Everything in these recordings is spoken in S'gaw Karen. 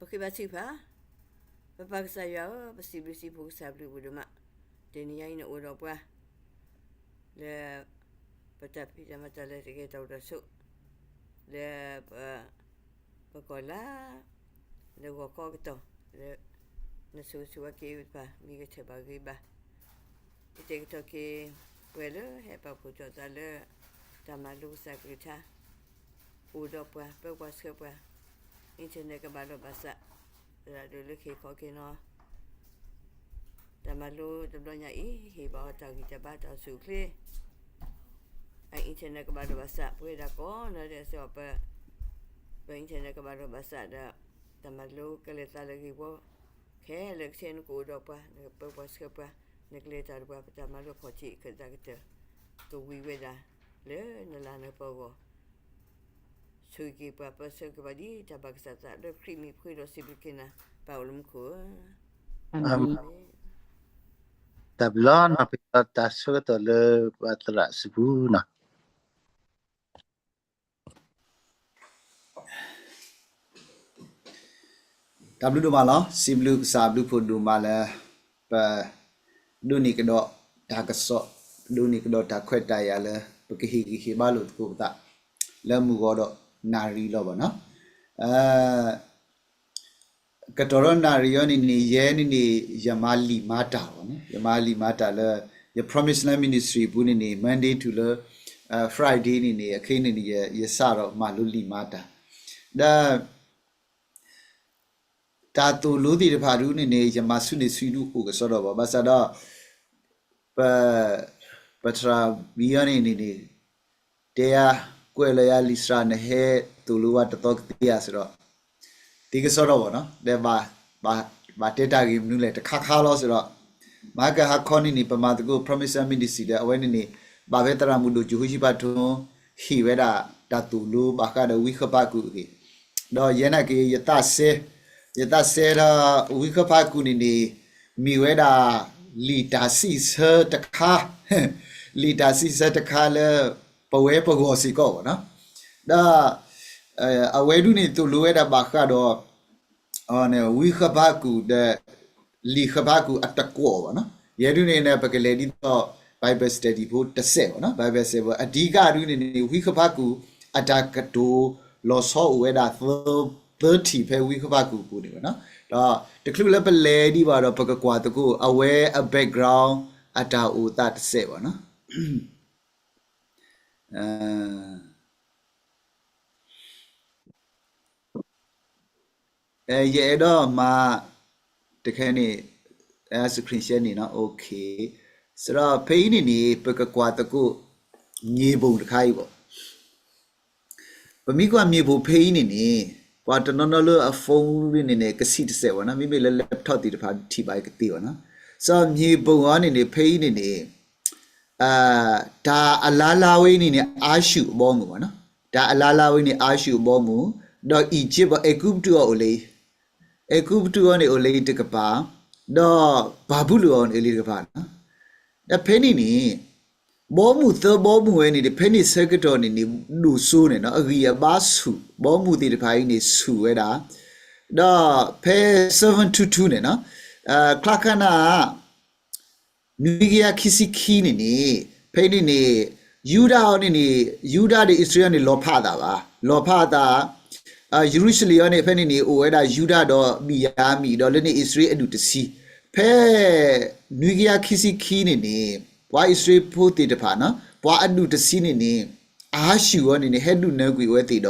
ပဃ့ဘါထုကဖၣ်, ပပၢ်ကစၢ်ယွၤဧၢ, ပစံးဘျုးစံးဖှိၣ်ကစၢ်ဘျုးပဒိၣ်မး, တနံၤညါအံၤနအိၣ်ဒီးပှၤ လၢ ပတၢ်ဖံးတၢ်မၤတၢ်လၢတဂဲၤတၢ်အိၣ်တၢ်ဆိး လၢ ပ ပကီၢ်လၢ လၢဂီၤခီအကတီၢ် လၢ နဆိၣ်ဂ့ၤဆိၣ်ဝါက့ၤပှၤ မ့ၢ်ဂဲၤဆၢဘၣ်ဂ့ၤဘၣ် ကတဲာ်ကတီၤက့ၤ ပှၤလၢဟဲပာ်ဖှိၣ်ထီၣ်သးလၢ တၢ်မၤလိကစၢ်ကလုၢ်ကထါ အိၣ်ဒီးပှၤ ပၢပှၤဆှၢပှၤ internet ကဘၣ်ဒီးဘၣ်ဆၣ် သရၣ်ဒိၣ်လၢကဟ့ၣ်ခီက့ၤနီၤ တၢ်မၤလိတဘျီညါအံၤ ဟ့ၣ်ဘၣ်အီၤတၢ်ဂံၢ်တၢ်ဘါတၢ်အိၣ်ဆူၣ်အိၣ်ချ့ အ internet ကဘၣ်ဒီးဘၣ်ဆၣ် ပဝဲဒၣ်ကိးနီၢ်ဒဲးစ့ၢ်ကီး ပ ပ internet ကဘၣ်ဒီးဘၣ်ဆၣ်ဒီး တၢ်မၤလိကလဲၤသးလၢဂ့ၢ်ဝီ ခဲလၢာ်ခဲဆ့နကအိၣ်ဒီးပှၤ နကပၢပှၤဆှၢပှၤ နကလဲၤတၢ်ဒီးပှၤ ပတၢ်မၤလိခီၣ်ထံး ခၢၣ်သးကတၢၢ် ကဝံၤဝဲဒၣ် လၢနလၤနပှၤအဂီၢ် ဆိၣ်ဂ့ၤက့ၤပှၤ ပၢဆှၢက့ၤပှၤဒ်တၢ်ဘၣ်ကစၢ်သး လၢခရံာ်မံၤပဃ့ဒီးစံးဘျုးက့ၤနၤ ပၢ်အိၣ်လၢမူခိၣ်ဧၢ အၤမ့ၣ် တၢ်ဘျုးလီၤနီၤ ပတၢ်ဆၢကတီၢ်လၢပသရၣ်စုပူၤနီၤ တၢ်ဘျုးဒိၣ်မးလီၤ. စံးဘျုးကစၢ်ဘျုးဖှိၣ်ဒိၣ်မးလၢ ပ ဒိးန့ၢ်ကဒီးတၢ်ကစီၣ်, ဒိးန့ၢ်ကဒီးတၢ်ခွဲးတၢ်ယာ်လၢ ပကဟ့ၣ်ဂံၢ်ဟ့ၣ်ဘါလိာ်သကိးပသး လၢမုၢ်ဂီၤဒီးနၣ်ရံၣ်လီၤဘၣ်နီၤ. ကတီၢ်ဒီးနၣ်ရံၣ်အံၤန့ၣ်န့ၣ် ယဲန့ၣ်န့ၣ် ယမၤလံာ်မၤတၢ်ဘၣ်န့ၣ် ယမၤလံာ်မၤတၢ်လၢ ယ Promise Land Ministry အပူၤန့ၣ်န့ၣ် Monday to လၢ Friday န့ၣ်န့ၣ် အခဲအံၤန့ၣ်န့ၣ် ယစးထီၣ်မၤလိလံာ်မၤတၢ် ဒီး တၢ်သိၣ်လိသ့ၣ်တဖၣ်ဒုန့ၣ်န့ၣ် ယမၤဆူန့ၢ်ဆူဒုအိၣ်ကစီဒီဘၣ်. ဘၣ်ဆၣ်ဒီး ပ ပသရၣ်မံၤအံၤန့ၣ်န့ၣ် တဲယၤ ကွဲးလီၤယၤလံာ်စရၣ် နဟဲသိၣ်လိဝဲတသီကသ့ဧါစ့ၢ်ဒီး သ့ကစီဒီဘၣ်နီၤ ဒီး ဘၣ်တဲတၢ်ဂ့ၢ်မနုၤလဲၣ် တခါခါလီၤစ့ၢ်ဒီး မဟါကဟါခီန့ၣ်န့ၣ် ပမၤသကိး Promise Ministry ဒီး အဝဲန့ၣ်န့ၣ် ဘၣ်ဖဲသရၣ်မုၣ်ဒိၣ်ကၠိဟိဆံဖးထိ ဟ့ၣ်ဝဲဒၣ်တၢ်သိၣ်လိဘၣ်ဃးဒီးဝံဃဘးကူာ်အဂ့ၢ်, ဒီးယဲနာ်က့ၤ ယသးစဲ ယသးစဲဒီးဝံဃဘးကူာ်န့ၣ်န့ၣ် မ့ၢ်ဝဲဒၣ် လံာ်တၢ်စံးဆၢတခါ လံာ်တၢ်စံးဆၢတခါလၢ ပဝဲပဂီၢ်စ့ၢ်ကီးဘၣ်နီၤ, ဒီး အဝဲဒုန့ၣ်သိၣ်လိဝဲဒၣ်ဘၣ်ဃးဒီး ဝံဃဘးကူာ်ဒီး လံာ်ဃဘးကူာ်အတကွီၣ်ဘၣ်နီၤ, ယဲဒုန့ၣ်န့ၣ် ပကလဲၤဒ်သိး Bible study ဖိတစဲးဘၣ်နီၤ, Bible study ဖိ အဓိကဒုန့ၣ်န့ၣ် ဝံဃဘးကူာ်အတၢ်ကတိၤလီၤဆီအိၣ်ဝဲဒၣ် သၢထံၣ်ဖဲဝံဃဘးကူာ်အပူၤန့ၣ်ဘၣ်နီၤ, ဒီးတချုးလၢပလဲၤဒံးဘၣ်ဒီး ပကကွၢ်သကိး အဝဲအ background အတၢ်အိၣ်သးတစဲးဘၣ်နီၤ. ယအဲၣ်ဒိးမၤ တခဲန့ၣ် screen share န့ၣ်နီၤ, စဒီးဖဲအံၤန့ၣ်န့ၣ် ပကကွၢ်သကိး မြေပုံတခါအံၤဘၣ်. ပမ့ၢ်ကွၢ်မြေပုံဖဲအံၤန့ၣ်န့ၣ် ပှၤတနီၤနီၤလၢအ phone န့ၣ်န့ၣ် ကဆံးတစဲးဘၣ်နီၤ, မ့မ့ၢ်လၢ laptop သ့ၣ်တဖၣ်ထံၣ်ဘၣ်ကသ့ဘၣ်နီၤ, စဒီးမြေပုံအံၤန့ၣ်န့ၣ် ဖဲအံၤန့ၣ်န့ၣ် တၢ်အလါလါဝဲအံၤန့ၣ်န့ၣ် အၤၡူၢ်အဘီအမုၢ်ဘၣ်နီၤ, တၢ်အလါလါဝဲအံၤန့ၣ် အၤၡူၢ်အဘီအမုၢ်, ဒီး Egypt ဘၣ် အဲၤကူပတူးအအိၣ်လၢအံၤ, အဲၤကူပတူးအံၤန့ၣ်အိၣ်လၢအံၤတကပၤ, ဒီးဘၤဘူလိၣ်အံၤန့ၣ်အိၣ်လၢအံၤတကပၤနီၤ, ဒီးဖဲန့ၣ်န့ၣ် ဘီမုၢ်သၢဘီမုၢ်ဝဲန့ၣ်န့ၣ် ဖဲန့ၣ်ဆၢကတီၢ်န့ၣ်န့ၣ် ဒိၣ်စိန့ၣ်နီၤ အဂံၢ်အဘါဆူၣ် ဘီမုၢ်သ့ၣ်တဖၣ်အံၤန့ၣ်ဆူၣ်ဝဲဒၣ်, ဒီးဖဲ seven two two န့ၣ်နီၤ ချါခါနၤ နွံကယၤခံဆံခံန့ၣ်န့ၣ် ဖဲန့ၣ်န့ၣ် ယူဒၤအံၤန့ၣ်န့ၣ် ယူဒၤဒီးအံၣ်စရ့လးန့ၣ် လီၤဖးအသးဘၣ်, လီၤဖးအသး, ယရူၤၡလ့ၣ်အံၤန့ၣ် ဖဲန့ၣ်န့ၣ် အိၣ်ဝဲဒၣ်ယူဒၤဒီးဘံၣ်ယၤမံၣ်ဒီးလၢန့ၣ်အံၣ်စရ့လးအဒူၣ်တဆံ, ဖဲ နွံကယၤခံဆံခံန့ၣ်န့ၣ် ပှၤအံၣ်စရ့လးဖိသ့ၣ်တဖၣ်နီၤ ပှၤအဒူၣ်တဆံန့ၣ်န့ၣ် အၤၡူၢ်အံၤန့ၣ်န့ၣ် ဟဲဒုးနၢၤကွံာ်အဝဲသ့ၣ်ဒီး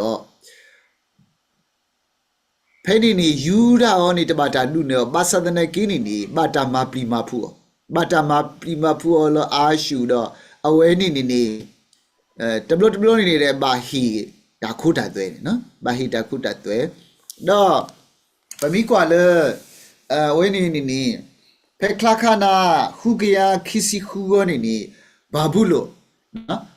ဖဲန့ၣ်န့ၣ် ယူဒၤအံၤန့ၣ် တဘၣ်တၢ်ဒုးနၢၤအီၤ ဘၣ်ဆၣ်သနာ်က့န့ၣ်န့ၣ် ဘၣ်တၢ်မၤပျံၤမၤဖုးအီၤ, ဘၣ်တၢ်မၤပျံၤမၤဖုးအီၤလၢအၤၡူၢ်ဒီး အဝဲန့ၣ်န့ၣ်န့ၣ် တဘျီတဘျီန့ၣ်န့ၣ် ဘၣ်ဟ့ၣ်တၢ်ခိတၢ်သွဲန့ၣ်, ဘၣ်ဟ့ၣ်တၢ်ခိတၢ်သွဲ, ဒီး ပမ့ၢ်ကွၢ်လၢ အဝဲန့ၣ်န့ၣ်န့ၣ် ဖဲချါခါနၤ ဃုကယၤခံဆံဃုအံၤန့ၣ်န့ၣ် ဘၤဘူလိၣ်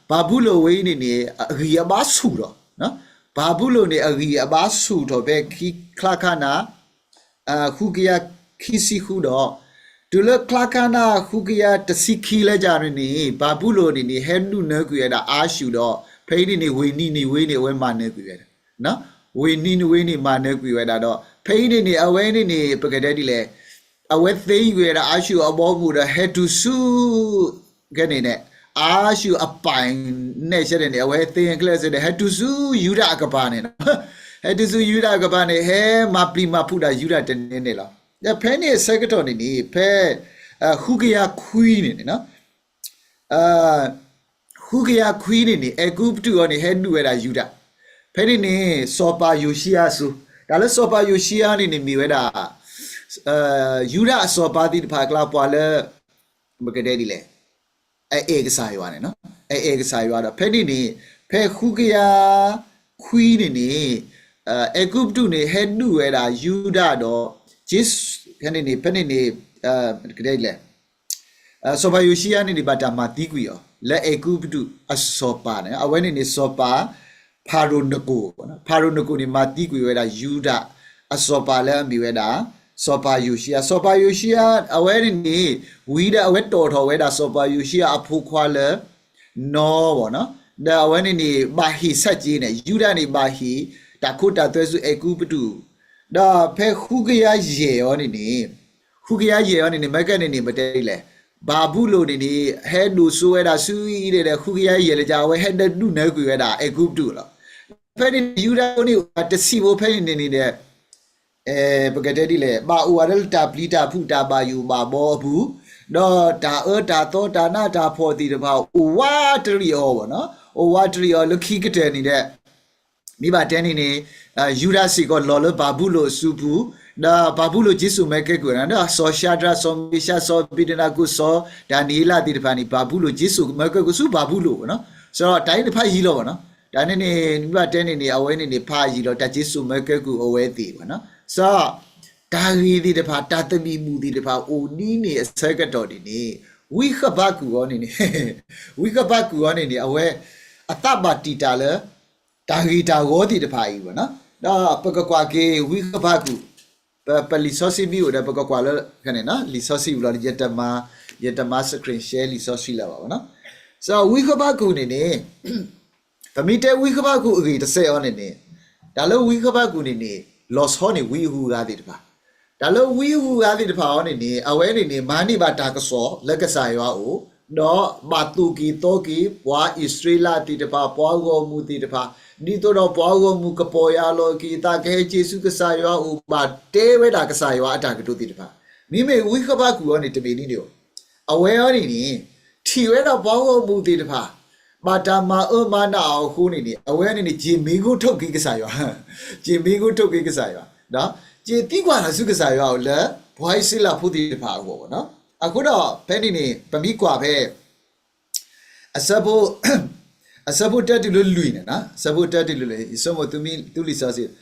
ဘၤဘူလိၣ်ဝဲအံၤန့ၣ်န့ၣ် အဂံၢ်အဘါဆူၣ်ထီၣ်, ဘၤဘူလိၣ်န့ၣ် အဂံၢ်အဘါဆူၣ်ထီၣ်ဖဲချါခါနၤ ဃုကယၤခံဆံဃုဒီး တုၤလၢချါခါနၤ ဃုကယၤတဆံခံလၢကန့ၣ်န့ၣ် ဘၤဘူလိၣ်န့ၣ်န့ၣ် ဟဲဒုးနၢၤကွံာ်ဝဲဒၣ်အၤၡူၢ်ဒီး ဖဲအံၤန့ၣ်န့ၣ် ဝ့ၢ်နံၤနံၤဝ့န့ၣ် အဝဲမၤနၢၤကွံာ်ဝဲဒၣ် ဝ့ၢ်နံၤနဝ့န့ၣ် မၤနၢၤကွံာ်ဝဲဒၣ်ဒီး ဖဲအံၤန့ၣ်န့ၣ် အဝဲန့ၣ်န့ၣ် ပကတဲဒ်လဲၣ်, အဝဲသ့ကွံာ်ဝဲဒၣ်အၤၡူၢ်အဘီအမုၢ်ဒီး ဟဲတုၤဆူ ခဲန့ၣ်န့ၣ် အၤၡူၢ်အပၢ်န့ၣ် အဝဲသ့ကျဲစ့ၢ်န့ၣ် ဟဲတုၤဆူယူဒၤအကပၤန့ၣ်လီၤ. ဟဲတုၤဆူယူဒၤအကပၤန့ၣ် ဟဲမၤပျံၤမၤဖုးဒၣ်ယူဒၤတန့ၢ်န့ၣ်လီၤ. ဒီးဖဲန့ၣ်အဆၢကတီၢ်န့ၣ်န့ၣ် ဖဲ ဃုကယၤခွံန့ၣ်န့ၣ် ဃုကယၤခွံန့ၣ်န့ၣ် အဲၤကူပတူးအံၤန့ၣ် ဟဲဒုးဝဲဒၣ်ယူဒၤ, ဖဲန့ၣ်န့ၣ် စီၤပၤယိၤၡံယၤအစိၤ, တၢ်လၢစီၤပၤယိၤၡံယၤန့ၣ်န့ၣ် မ့ၢ်ဝဲဒၣ် ယူဒၤအစီၤပၤသ့ၣ်တဖၣ်အကျါပှၤလၢ ပကတဲဒ်လဲၣ်, အအဲၣ်ကစၢ်ယွၤန့ၣ်လီၤ. အအဲၣ်ကစၢ်ယွၤဒီး ဖဲန့ၣ်န့ၣ် ဖဲဃုကယၤခွံန့ၣ်န့ၣ် အဲၤကူပတူးန့ၣ် ဟဲဒုးဝဲဒၣ်ယူဒၤဒီး က့ ဖဲန့ၣ်န့ၣ် ဖဲန့ၣ်န့ၣ် ပကတဲဒ်လဲၣ် စီၤပၤယိၤၡံယၤန့ၣ်န့ၣ် ဘၣ်တၢ်မၤသံကွံာ်အီၤ လၢအဲၤကူပတူးအစီၤပၤန့ၣ် အဝဲန့ၣ်န့ၣ် စီၤပၤ ဖၤရိၤနကိၣ်, ဖၤရိၤနကိၣ်န့ၣ် မၤသံကွံာ်ဝဲဒၣ်ယူဒၤအစီၤပၤလၢအမ့ၢ်ဝဲဒၣ် စီၤပၤယိၤၡံယၤ, စီၤပၤယိၤၡံယၤ အဝဲန့ၣ်န့ၣ် ဝံၤဒီးအဝဲတီၣ်ထီၣ်ဝဲဒၣ်စီၤပၤယိၤၡံယၤအဖိခွါလၢ နီဘၣ်နီၤ, ဒီးအဝဲန့ၣ်န့ၣ် ဘၣ်ဟ့ၣ်ဆၣ်က့န့ၣ် ယူဒၤန့ၣ် ဘၣ်ဟ့ၣ်တၢ်ခိတၢ်သွဲဆူအဲၤကူပတူး, ဒီးဖဲဃုကယၤယဲၢ်အံၤန့ၣ်န့ၣ် ဃုကယၤယဲၢ်အံၤန့ၣ်န့ၣ် မ့ၢ်ကဲန့ၣ်န့ၣ် ပတဲဒ်လဲၣ်, ဘၤဘူလိၣ်န့ၣ်န့ၣ် ဟဲဒိၣ်စိဝဲဒၣ်ဆူအံၤဒီး ဃုကယၤယဲၢ်လၢက အဝဲဟဲဒုးနၢၤကွံာ်ဝဲဒၣ်အဲၤကူပတူးလီၤ. ဖဲန့ၣ် ယူဒၤန့ၣ် အိၣ်ဝဲတဆံးဖိဖဲန့ၣ်န့ၣ်န့ၣ်ဒီး ပကတဲဒ်လဲၣ်, ဘၣ်အိၣ်ဝဲဒၣ်လၢတၢ်ပျံၤတၢ်ဖုးတၢ်ဘၣ်ယိၣ်ဘၣ်ဘီအပူၤ, ဒီးတၢ်အၢတၢ်သီတၢ်နးတၢ်ဖှီၣ်သ့ၣ်တဖၣ် အိၣ်ဝးတရံးအီၤဘၣ်နီၤ, အိၣ်ဝးတရံးအီၤလၢခံကတၢၢ်န့ၣ်ဒီး မ့ၢ်ဘၣ်တဲန့ၣ်န့ၣ် ယူဒၤစ့ၢ်ကီးလီၤလၢဘၤဘူလိၣ်အစုပူၤ, ဒီးဘၤဘူလိၣ်က့စိာ်မၢကဲကုၢ်န့ၣ် ဒီးစီၤၡၤဒြး စီၤမ့ၡး စီၤအဘ့းနကိၣ် စီၤဒၤနံးယ့လးသ့ၣ်တဖၣ်န့ၣ် ဘၤဘူလိၣ်က့စိာ်မၢကဲကုၢ်ဆူဘၤဘူလိၣ်ဘၣ်နီၤ, စီၤတၢ်အံၤန့ၣ်ဖးယံာ်လီၤဘၣ်နီၤ, တၢ်န့ၣ်န့ၣ် မ့ၢ်ဘၣ်တဲန့ၣ်န့ၣ် အဝဲန့ၣ်န့ၣ်ဖးယံာ်လီၤ တၢ်က့စိာ်မၢကဲကုၢ်အဝဲသ့ၣ်ဘၣ်နီၤ, စီၤ တၢ်ဂ့ၢ်သ့ၣ်တဖၣ် တၢ်သဘံၣ်ဘုၣ်သ့ၣ်တဖၣ်အိၣ်ဒ်န့ၣ်အဆၢကတီၢ်န့ၣ်န့ၣ် ဝံဃဘးကူာ်အံၤန့ၣ်န့ၣ် ဝံဃဘးကူာ်အံၤန့ၣ်န့ၣ် အဝဲ အသးဘၣ်တံာ်တာ်လၢ တၢ်ဂ့ၢ်တၢ်ဂီၤသ့ၣ်တဖၣ်အံၤဘၣ်နီၤ, ဒီးပကကွၢ်က့ၤဝံဃဘးကူာ် ပလံာ်စီဆှံမ့ၢ်အိၣ်ဒီး ပကကွၢ်လၢ လံာ်စီဆှံဝံၤလီၤ ယတမၤ ယတမၤ screen share လံာ်စီဆှံလၢၤဘၣ်ဘၣ်နီၤ, စီၤဝံဃဘးကူာ်န့ၣ်န့ၣ် ပမ့ၢ်တဲဝံဃဘးကူာ်အဂ့ၢ်တစဲးအံၤန့ၣ်န့ၣ် တၢ်လၢဝံဃဘးကူာ်န့ၣ်န့ၣ် လီၤဆီန့ၢ်ဝံအဂုၤအဂၤသ့ၣ်တဖၣ်, တၢ်လၢဝံအဂုၤအဂၤသ့ၣ်တဖၣ်အံၤန့ၣ်န့ၣ် အဝဲန့ၣ်န့ၣ် မၤန့ၢ်ဘၣ်တၢ်ကစီၣ်လၢကစၢ်ယွၤအအိၣ်, ဒီးဘၣ်သိၣ်က့ၤသီက့ၤ ပှၤအံၣ်စရ့လးသ့ၣ်တဖၣ် ပှၤဂီၢ်မုၢ်သ့ၣ်တဖၣ်, ဒ်သိးဒီးပှၤဂီၢ်မုၢ်ကပီၢ်ယၢ်လီၤက့ၤအသး ကဟဲက့ၤဆူကစၢ်ယွၤအအိၣ် ဘၣ်တဲဝဲဒၣ်ကစၢ်ယွၤအတၢ်ကတိၤသ့ၣ်တဖၣ်, မ့မ့ၢ်ဝံဃဘးကူာ်အံၤန့ၣ် တမ့ၢ်ဒ်န့ၣ်အီၤ, အဝဲအံၤန့ၣ်န့ၣ် ထံၣ်ဝဲဒၣ်ပှၤဂီၢ်မုၢ်သ့ၣ်တဖၣ် ဘၣ်တၢ်မၤအၢမၤနးအီၤအဃိန့ၣ်န့ၣ် အဝဲန့ၣ်န့ၣ် က့ၤမ့ၢ်ကိထိၣ်က့ၤကစၢ်ယွၤ, က့ၤမ့ၢ်ကိထိၣ်က့ၤကစၢ်ယွၤ, က့ၤသံကွၢ်လီၤဆူကစၢ်ယွၤအအိၣ်လၢ ပှၤအံၣ်စရ့လးဖိသ့ၣ်တဖၣ်အဂီၢ်ဘၣ်နီၤ, အဃိဒီးဖဲန့ၣ်န့ၣ် ပမ့ၢ်ကွၢ်ဖဲ အဆၢဖိ အဆၢဖိတၢတုၤလၢလွံၢ်န့ၣ်, အဆၢဖိတၢတုၤလၢလွံၢ် ယဆိကမိၣ်သုလံာ်စီဆှံ,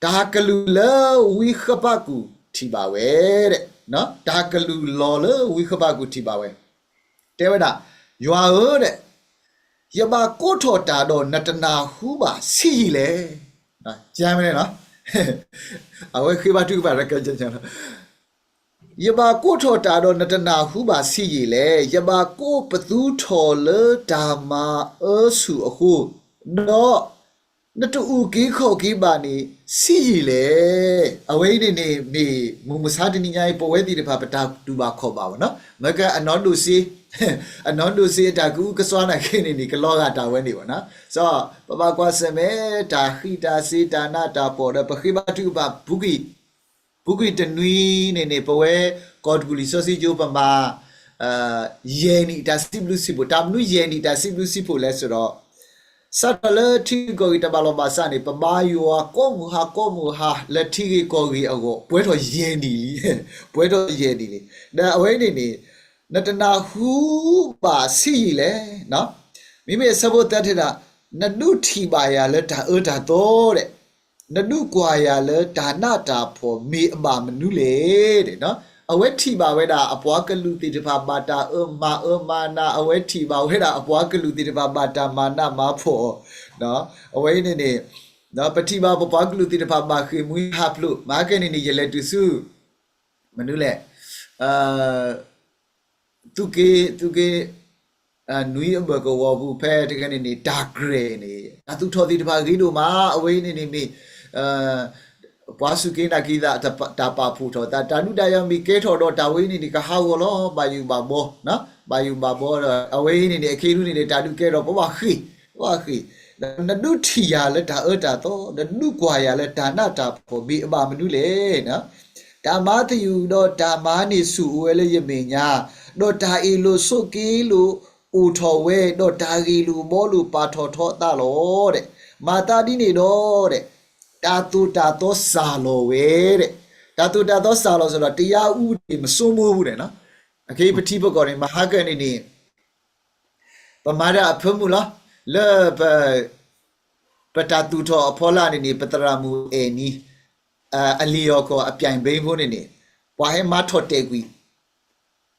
တၢ်ကလုၢ်လၢဝံဃဘးကူာ်ထံၣ်ဘၣ်ဝဲ, တၢ်ကလုၢ်လီၤလၢဝံဃဘးကူာ်ထံၣ်ဘၣ်ဝဲ, တဲဝဲဒၣ်, ယွၤဧၢ, ယဘၣ်ကိးထီၣ်တၢ်ဒီးနတနၢ်ဟူဘၣ်ဆံးယံာ်လဲၣ်, အဝဲဃ့ဘါထုကဖၣ် ယဘၣ်ကိးထီၣ်တၢ်ဒီးနတနၢ်ဟူဘၣ်ဆံးယံာ်လဲၣ်, ယဘၣ်ကိးပသူထီၣ်လၢတၢ်မၤအၢဆူၣ်အဃိ, ဒီးနတအုၣ်က့ၤခီၣ်က့ၤဘၣ်န့ၣ်ဆံးယံာ်လဲၣ်, အဝဲအံၤန့ၣ်န့ၣ် မ့ၢ်မုၢ်မဆါတနံၤညါအံၤ ပဝဲသ့ၣ်တဖၣ်ပတၢ်တူၢ်ဘၣ်ခီၣ်ဘၣ်ဘၣ်နီၤ, မ့ၢ်ကဲအနီၢ်ဒိၣ်စ့ အနီၢ်ဒိၣ်စ့အတၢ်ကအုကစွါနာ်က့န့ၣ်န့ၣ် ကလီၤဂာ်တၢ်ဝဲန့ၣ်ဘၣ်နီၤ, စီၤ ပဘၣ်ကွၢ်ဆၢၣ်မဲာ် တၢ်ဃံးတၢ်စ့ၤတၢ်နးတၢ်ဖှီၣ်ဒီး ပဃ့ဘါထုကဖၣ် ပူၤကွံာ်တနွံန့ၣ်န့ၣ် ပဝဲကီၢ်တကူၣ်လံာ်စီဆှံကၠိ ပမၤ ယဲၢ်နံၣ်တၢ်စံးဘျုးစံးဖှိၣ်, တၢ်မနုၤယဲၢ်နံၣ်တၢ်စံးဘျုးစံးဖှိၣ်လဲၣ်ဆိုတော့ စးထီၣ်လၢထံဂ့ၢ်ကီၢ်ဂ့ၢ်တၢ်ဘၣ်လီၤဘၣ်စးန့ၣ် ပဘါယွၤကိးမုၢ်ဟါကိးမုၢ်ဟါလၢထံဂ့ၢ်ကီၢ်ဂ့ၢ်အဂီၢ် ပှဲၤထီၣ်ယဲၢ်နံၣ်လံ, ပှဲၤထီၣ်ယဲၢ်နံၣ်လံ. ဒီးအဝဲန့ၣ်န့ၣ် နတနၢ်ဟူဘၣ်ဆံးယံာ်လဲၣ်, မ့မ့ၢ်အဆၢဖိသၢထဲဒၣ် နဒုးထံၣ်ဘၣ်ယၤလၢတၢ်အၢတၢ်သီဒီး နဒုးကွၢ်ယၤလၢတၢ်နးတၢ်ဖှီၣ်မ့ၢ်အဘၣ်မနုၤလဲၣ်. အဝဲထံၣ်ဘၣ်ဝဲဒၣ်အပှၤကလုာ်သ့ၣ်တဖၣ်ဘၣ်တၢ်အၢမၤအၢမၤနး, အဝဲထံၣ်ဘၣ်ဝဲဒၣ်အပှၤကလုာ်သ့ၣ်တဖၣ်ဘၣ်တၢ်မၤနးမၤဖှီၣ်, အဝဲအံၤန့ၣ်န့ၣ် ပထံၣ်ဘၣ်ပပှၤကလုာ်သ့ၣ်တဖၣ်ဘၣ်ဃ့ၢ်မှံဟးဖျိး, မ့ၢ်ကဲန့ၣ်န့ၣ် ယလဲၤတုၤဆူ မနုၤလဲၣ် သုးက့ သုးက့ နွံအဘၢၣ်ကဝီၤပူၤဖဲတဂၤန့ၣ်န့ၣ် တၢ်ကြဲၢ်န့ၣ် တၢ်သူၣ်ထီၣ်သ့ၣ်တဖၣ်ဂ့ၤဒိၣ်မး, အဝဲအံၤန့ၣ်န့ၣ်မ့ၢ် ပှၤစူၢ်က့ၤနာ်က့ၤသး တၢ်ပာ်ဖှိၣ်ထီၣ်သး တၢ်ဒုးတၢ်ယၤမ့ၢ်ကဲထီၣ်ဒီး တၢ်ဝဲအံၤန့ၣ်န့ၣ် ကဟးဂီၤလီၤ ဘၣ်ယိၣ်ဘၣ်ဘီ, ဘၣ်ယိၣ်ဘၣ်ဘီဒီး အဝဲအံၤန့ၣ်န့ၣ် အခဲဒုန့ၣ်န့ၣ် တၢ်ဒုးကဲထီၣ် ပဘၣ်ဃ့ၢ်, ပဘၣ်ဃ့ၢ်, နဒုးထံၣ်ယၤလၢတၢ်အၢတၢ်သီ, နဒုးကွၢ်ယၤလၢတၢ်နးတၢ်ဖှီၣ် မ့ၢ်အဘၣ်မနုၤလဲၣ်. တၢ်မၤသယုၢ်ဒီးတၢ်မၤန့ၢ်ဆူၣ်အိၣ်ဝဲလၢယမဲာ်ညါ, ဒီးတၢ်အ့ၣ်လိာ်ဆိးက့လိာ်အိၣ်ထီၣ်ဝဲ, ဒီးတၢ်ဂ့ၢ်လိာ်ဘှီလိာ်ပာ်ထီၣ်ထီအသးလီၤ. မၤသးဒ်န့ၣ်ဒီး တၢ်သိၣ်တၢ်သီစၢ်လီၤဝဲ, တၢ်သိၣ်တၢ်သီစၢ်လီၤစ့ၢ်ဒီး တရားဥပဒေမစိုးမိုးဘူးန့ၣ်, အခဲအံၤပထံပကီၢ်န့ၣ် မဟါကၢန့ၣ်န့ၣ် ပမၤတၢ်အဖၢမုၢ်လီၤ. လၢပ ပတၢ်သူၣ်ထီၣ်အဖီလာ်န့ၣ်န့ၣ် ပသရၣ်မုၣ်အဲၣ်နံၤ အလံာ်အီၣ်ကီၢ် အပြိုင်ဘိဖိန့ၣ်န့ၣ် ပှၤဟဲမၤထီၣ်တဲာ်ကွံာ်,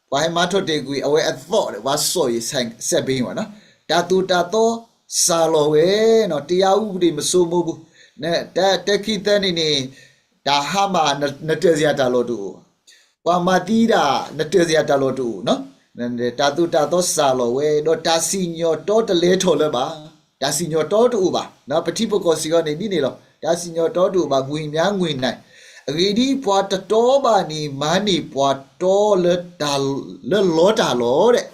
ပှၤဟဲမၤထီၣ်တဲာ်ကွံာ် အဝဲအသီၣ်ဒီး ပှၤစိာ်အံၤ စဲးဘ့ဝဲနီၤ, တၢ်သူၣ်တၢ်သီစၢ်လီၤဝဲနီၤ, တရားဥပဒေမစိုးမိုးဘူး, တဲခံသၢန့ၣ်န့ၣ် တၢ်ဟါမၢ် နတၢၢ်စ့ၢ်တၢ်လီၢ်တအိၣ်, ပှၤမၤသံတၢ် နတၢၢ်စ့ၢ်တၢ်လီၢ်တအိၣ်နီၤ, တၢ်သိၣ်တၢ်သီစၢ်လီၤဝဲ, ဒီးတၢ်စံၣ်ညီၣ်တီတလဲထီၣ်လၢၤဘၣ်, တၢ်စံၣ်ညီၣ်တီတအိၣ်ဘၣ်, ပထံပကီၢ်စ့ၢ်ကီးန့ၣ်ဒ်န့ၣ်လီၤ, တၢ်စံၣ်ညီၣ်တီတအိၣ်ဘၣ်, ငွေများငွေနိုင်, အဂ့ၢ်ဒ်အံၤ ပှၤတတီဘၣ်န့ၣ် မၤန့ၢ်ပှၤတီလၢ လၢလီတၢ်လီၤဒဲး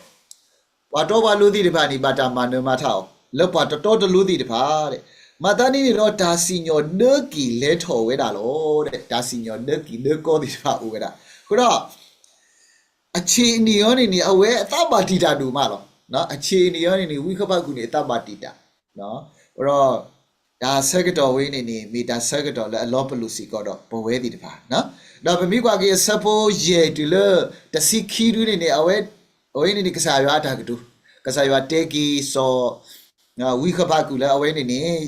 ပှၤတီပှၤလိၤသ့ၣ်တဖၣ်န့ၣ် ဘၣ်တၢ်မၤနၢၤမၤထးအီၤ လၢပှၤတတီတလိၤသ့ၣ်တဖၣ်ဒဲး, မၤသးဒ်န့ၣ်ဒီး တၢ်စံၣ်ညီၣ်ဒၢက့ၤလဲၤထီၣ်ဝဲဒၣ်လီၤဒဲး, တၢ်စံၣ်ညီၣ်ဒၢက့ၤဒၢကီသ့ၣ်တဖၣ်အိၣ်ဝဲဒၣ်, အဃိဒီး အဆ့ၣ်အနံၣ်အံၤန့ၣ်န့ၣ် အဝဲအသးဘၣ်တံာ်တၢ်ဒိၣ်မးလီၤ. အဆ့ၣ်အနံၣ်အံၤန့ၣ်န့ၣ် ဝံဃဘးကူာ်န့ၣ် အသးဘၣ်တံာ်တၢ်, ဒီး တၢ်ဆၢကတီၢ်ဝဲအံၤန့ၣ်န့ၣ် မ့ၢ်တၢ်ဆၢကတီၢ်လၢအလီၤပလိာ်စ့ၢ်ကီးဒီးပဝဲသ့ၣ်တဖၣ်, ဒီးပမ့ၢ်ကွၢ်က့ၤအဆၢဖိယဲၢ်တုၤလၢ တဆံခံဒုန့ၣ်န့ၣ် အဝဲအံၤန့ၣ်န့ၣ် ကစၢ်ယွၤအတၢ်ကတိၤ, ကစၢ်ယွၤတဲက့ၤစီၤ ဝံဃဘးကူာ်လၢအဝဲန့ၣ်န့ၣ်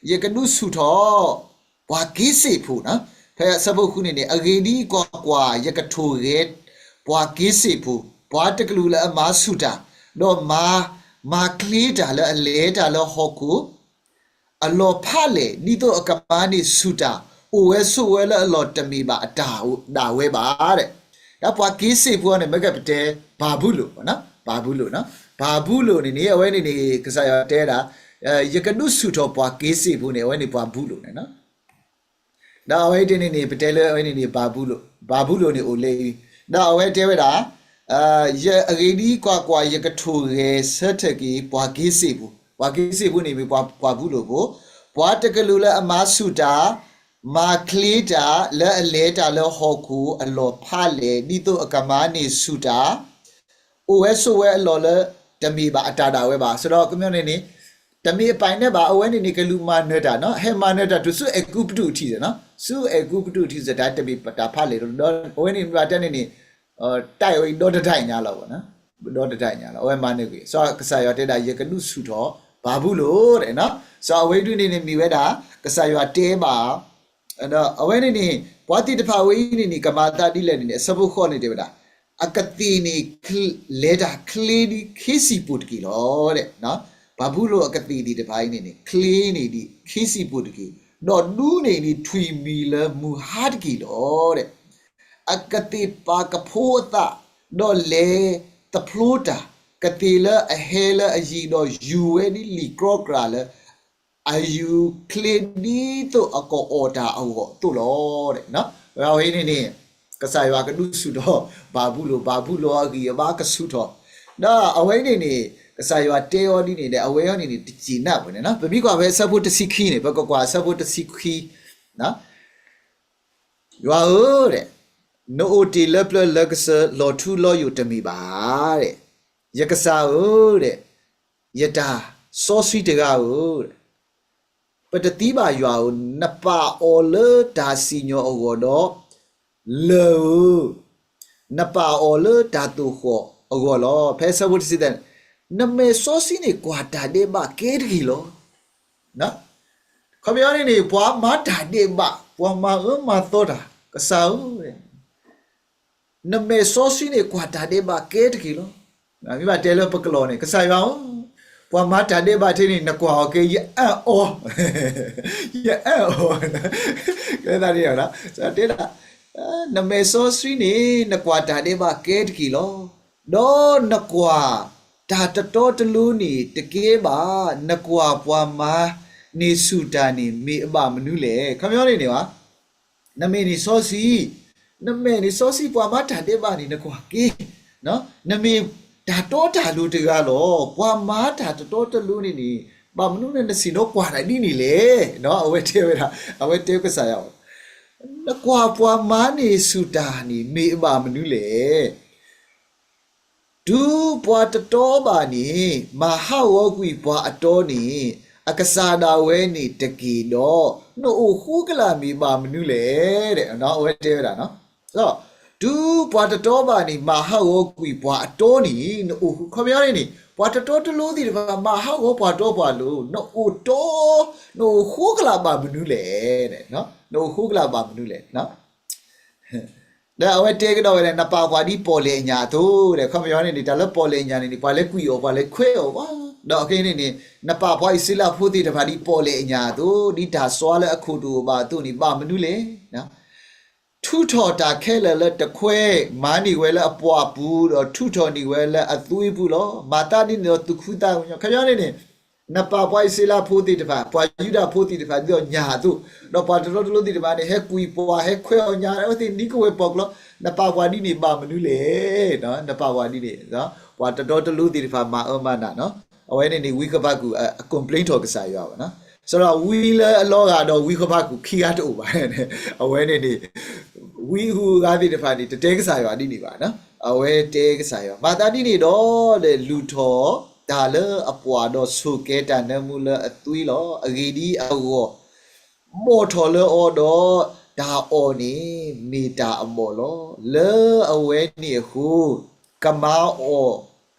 ယကဒုးဆူၣ်ထီၣ် ပှၤက့ၤစ့ၣ်ဖိနီၤ, ဖဲအဆၢဖိဃုန့ၣ်န့ၣ် အဂ့ၢ်ဒ်အံၤ ကွၢ်ကွၢ်, ယကထိၣ်ဂဲၤ ပှၤက့ၤစ့ၣ်ဖိ, ပှၤတကလုာ်လၢအမၤဆူၣ်တၢ်, ဒီးမၤ, မၤချ့တၢ်လၢအလဲၤတၢ်လၢဟီၣ်ခိၣ် အလီၢ်ဖးလဲၢ်, ဒ်သိးအကမၤန့ၢ်ဆူၣ်တၢ် အိၣ်ဝဲဆိးဝဲလၢအလီၢ်တမ့ၢ်ဘၣ်အတၢ်ဒၣ်ဝဲဘၣ်ဒဲး, ဒီးပှၤက့ၤစ့ၣ်ဖိန့ၣ် မ့ၢ်ကပတဲ ဘၤဘူလိၣ်, ဘၤဘူလိၣ်, ဘၤဘူလိၣ်န့ၣ်န့ၣ် အဝဲန့ၣ်န့ၣ် ကစၢ်ယွၤတဲဒၣ် ယကဒုးဆူၣ်ထီၣ်ပှၤက့ၤစ့ၣ်ဖိန့ၣ် အဝဲန့ၣ်ပှၤဘူလိၣ်န့ၣ်နီၤ, ဒီးအဝဲတန့ၣ်န့ၣ် ပတဲလၢအဝဲန့ၣ်န့ၣ် ဘၤဘူလိၣ်, ဘၤဘူလိၣ်န့ၣ်အိၣ်လၢအံၤ, ဒီးအဝဲတဲဝဲဒၣ် အဂ့ၢ်ဒ်အံၤ ကွၢ်ကွၢ်, ယကထိၣ်ဂဲၤဆၢထၢၣ်က့ၤ ပှၤက့ၤစ့ၣ်ဖိ, ပှၤက့ၤစ့ၣ်ဖိန့ၣ်မ့ၢ်ပှၤဘူလိၣ်ဖိ, ပှၤတကလုာ်လၢအမၤဆူၣ်တၢ်, မၤချ့တၢ်လၢအလဲၤတၢ်လၢဟီၣ်ခိၣ်အလီၢ်ဖးလဲၢ်, ဒ်သိးအကမၤန့ၢ်ဆူၣ်တၢ် အိၣ်ဝဲဆိးဝဲအလီၢ်လၢ တမ့ၢ်ဘၣ်အတၢ်ဒၣ်ဝဲဘၣ်, စ့ၢ်ဒီးကမျၢၢ်န့ၣ်န့ၣ် တမ့ၢ်အပၢ်နဲဘၣ်, အဝဲန့ၣ်န့ၣ် ကလူးမၤနၢၤတၢ်နီၤ, ဟဲမၤနၢၤတၢ်တုၤဆူအဲၤကူပတူးထံးစ့ၢ်နီၤ, ဆူအဲၤကူပတူးထံးစ့ၢ် တၢ်တမ့ၢ်တၢ်ဖးလဲၢ်ဒီး အဝဲန့ၣ်မ့ၢ်ဘၣ်တဲန့ၣ်န့ၣ် တၢ်အံၤဒီတဒၣ်ညါလီၤ, ဒီတဒၣ်ညါလီၤ, အဝဲမၤနၢၤကွံာ်, စီၤကစၢ်ယွၤတဲဒၣ် ယကဒုးဆူၣ်ထီၣ် ဘၤဘူလိၣ်ဒဲးနီၤ, စီၤအဝဲဒုန့ၣ်န့ၣ် မ့ၢ်ဝဲဒၣ် ကစၢ်ယွၤတဲဘၣ် ဒီးအဝဲန့ၣ်န့ၣ် ပှၤသ့ၣ်တဖၣ်ဝဲအံၤန့ၣ်န့ၣ် ကမၤသးဒ်လဲၣ်န့ၣ်န့ၣ် အဆၢဖိဃိးန့ၣ်တဲဝဲဒၣ်, အကသ့ၣ်န့ၣ် လဲၤတၢ်ချ့ဒ်ခ့စံၣ်ပိၢ်တက့ၢ်လီၤဒဲး, ဘၤဘူလိၣ်အကသ့ၣ်သ့ၣ်တဖၣ်အံၤန့ၣ်န့ၣ် ချ့န့ၣ်ဒ်ခ့စံၣ်ပိၢ်တက့ၢ်, ဒီးဒူန့ၣ်ဒ်ထွံၣ်မံၤလၢမုၢ်ဟါတက့ၢ်လီၤဒဲး အကသ့ၣ်ပာ်ကဖိအသး, ဒီးလဲၤသဖျိတၢ်, ကသ့ၣ်လၢအဟဲလၢအယံၤဒီးယူၤဝဲဒ်လံာ်ကြီကြာ်လၢ အယူၤချ့ဒ်သိးအကအီၣ်တၢ်အဂီၢ်အသိးလီၤ. အဝဲအံၤန့ၣ်န့ၣ် ကစၢ်ယွၤကဒုးဆူၣ်ထီၣ် ဘၤဘူလိၣ်, ဘၤဘူလိၣ်အဂံၢ်အဘါကဆူၣ်ထီၣ်, ဒီးအဝဲအံၤန့ၣ်န့ၣ် ကစၢ်ယွၤတဲအီၤဒ်န့ၣ်ဒီး အဝဲအံၤန့ၣ်န့ၣ် တစံးနၢ်ပူၤန့ၣ်နီၤ. ပမ့ၢ်ကွၢ်ဖဲအဆၢဖိတဆံခံန့ၣ် ပကကွၢ်အဆၢဖိတဆံခံ ယွၤဧၢ, နအိၣ်တ့ၢ်လၢပျၢၤလၢကစၢၢ် လီၤထူလီၤယိာ်တမ့ၢ်ဘၣ်. ယကစၢ်ဧၢ, ယတၢ်စီဆှံတဂၤဧၢ, ပတသံဘၣ်ယွၤဧၢ, နပာ်အီၤလၢတၢ်စံၣ်ညီၣ်အဂီၢ်ဒီး လၢၢ်ဧၢ, နပာ်အီၤလၢတၢ်သိၣ်ဃီၣ်အဂီၢ်လီၤ. ဖဲအဆၢဖိတဆံသၢန့ၣ်, နမဲာ်စီဆှံန့ၣ် ကွၢ်တၢ်ဒဲးဘးကဲတဂ့ၤလီၤ. ခီပညီန့ၣ်န့ၣ် ပှၤမၤတၢ်ဒဲးဘး, ပှၤမၤအၢမၤသီတၢ်, ကစၢ်ဧၢ, နမဲာ်စီဆှံန့ၣ် ကွၢ်တၢ်ဒဲးဘးကဲတဂ့ၤလီၤ. မ့ၢ်ဘၣ်တဲလၢပကလီၢ်န့ၣ် ကစၢ်ယွၤဧၢ, ပှၤမၤတၢ်ဒဲးဘးထဲန့ၣ် နကွၢ်အီၤကဲ ယအၢၣ်အီၤ, ယအၢၣ်အီၤ, ကဲသးန့ၣ်, တဲဒၣ်, နမဲာ်စီဆှံန့ၣ် နကွၢ်တၢ်ဒဲးဘးကဲတဂ့ၤလီၤ. ဒီးနကွၢ်တၢ်တတီတလိၤန့ၣ်တကဲဘၣ်, နကွၢ်ပှၤမၤ န့ၢ်ဆူၣ်တၢ်န့ၣ် မ့ၢ်အဘၣ်မနုၤလဲၣ်. ခီပညီန့ၣ်န့ၣ်ဘၣ် နမဲာ်န့ၣ်စီဆှံ, နမဲာ်န့ၣ်စီဆှံ ပှၤမၤတၢ်ဒဲးဘးန့ၣ် နကွၢ်က့ၤ, နမ့ၢ်တၢ်တီတၢ်လိၤတဂၤလီၤ. ပှၤမၤတၢ်တတီတလိၤန့ၣ်န့ၣ် ဘၣ်မနုၤလၢနဆ့ၣ်နီၤကွၢ်တၢ်ဒ်န့ၣ်လဲၣ်. အဝဲတဲဝဲဒၣ်, အဝဲတဲကစၢ်ယွၤ, နကွၢ်ပှၤမၤန့ၢ်ဆူၣ်တၢ်န့ၣ် မ့ၢ်အဘၣ်မနုၤလဲၣ်. တုၤပှၤတတီဘၣ်န့ၣ် မၤဟးဂီၤကွံာ်ပှၤအတီန့ၣ် အကစၢ်ဒၣ်ဝဲန့ၣ်တက့ၢ်ဒီး နအိၣ်ဃိကလာ်မ့ၢ်ဘၣ်မနုၤလဲၣ်. အဝဲတဲဝဲဒၣ်, တုၤပှၤတတီဘၣ်န့ၣ် မၤဟးဂီၤကွံာ်ပှၤအတီန့ၣ် နအိၣ်ဃိ, ခီပညီန့ၣ်န့ၣ် ပှၤတတီတလိၤသ့ၣ်တဖၣ် မၤဟးဂီၤပှၤတီပှၤလိၤ နအိၣ်တီ, နအိၣ်ဃိကလာ်ဘၣ်မနုၤလဲၣ်. နအိၣ်ဃိကလာ်ဘၣ်မနုၤလဲၣ်. ဒီးအဝဲတဲကဒီးဝဲဒၣ် နပာ်ပှၤဒ်ပီၣ်လဲၣ်အညၣ်အသိးဒီး ခီပညီန့ၣ်န့ၣ် တၢ်လၢပီၣ်လဲၣ်အညၣ်န့ၣ်န့ၣ် ပှၤလဲၤကွံာ်အီၤ ပှၤလဲၤခွဲးအီၤဘၣ်. ဒီးခဲအံၤန့ၣ်န့ၣ် နပာ်ပှၤအံၣ်စရ့လးဖိသ့ၣ်တဖၣ်ဒ်ပီၣ်လဲၣ်အညၣ်အသိး ဒ်တၢ်စွါလၢအခိၣ်တအိၣ်ဘၣ်အသိးန့ၣ် ဘၣ်မနုၤလဲၣ်. ထုးထီၣ်တၢ်ခဲလၢာ်လၢတခွဲး, မၤန့ၢ်ဝဲလၢအပှၢ်ပူၤ ဒီးထုးထီၣ်န့ၢ်ဝဲလၢအသွံပူၤလီၤ. မၤသးဒ်န့ၣ်ဒီးသူၣ်ခုသးခုညီ, ခီပညီန့ၣ်န့ၣ် နပာ်ပှၤအံၣ်စရ့လးဖိသ့ၣ်တဖၣ် ပှၤယူဒၤဖိသ့ၣ်တဖၣ် ဒ်သိးညၣ်အသိး, ဒီးပှၤတတီတလိၤသ့ၣ်တဖၣ်န့ၣ် ဟဲကွံာ်ပှၤ ဟဲခွဲးအီၤညၣ် အဝဲသ့ၣ်ဒ်ကဝဲၢ်ပီၣ်ကျီ, နပာ်ပှၤဒ်န့ၣ်ဘၣ်မနုၤလဲၣ်. နပာ်ပှၤဒ်န့ၣ်, ပှၤတတီတလိၤသ့ၣ်တဖၣ်မၤအၢမၤနးနီၤ, အဝဲန့ၣ်န့ၣ် ဝံဃဘးကူာ် အ complain ထီၣ်ကစၢ်ယွၤဘၣ်နီၤ, စရီဝံလၢအလီၤဂာ်ဒီးဝံဃဘးကူာ်ခံဂၤတအိၣ်ဘၣ်, အဝဲန့ၣ်န့ၣ် ဝံအဂၤသ့ၣ်တဖၣ်န့ၣ် တတဲကစၢ်ယွၤဒ်န့ၣ်ဘၣ်, အဝဲတဲကစၢ်ယွၤ မၤသးဒ်န့ၣ်ဒီး လူၤထီၣ်တၢ်လၢအပှၢ်ဒီးဆိၣ်ကဲၤတၢ်နၢမူလၢအသွံလီၤ. အဂ့ၢ်ဒ်အံၤ, အဂီၢ်ဘီၣ်ထီၣ်လၢအီၤဒီး တၢ်အီၣ်န့ၣ် မ့ၢ်တၢ်အဘီၣ်လီၤ. လၢအဝဲန့ၣ်အဃိ ကမၤအီၣ်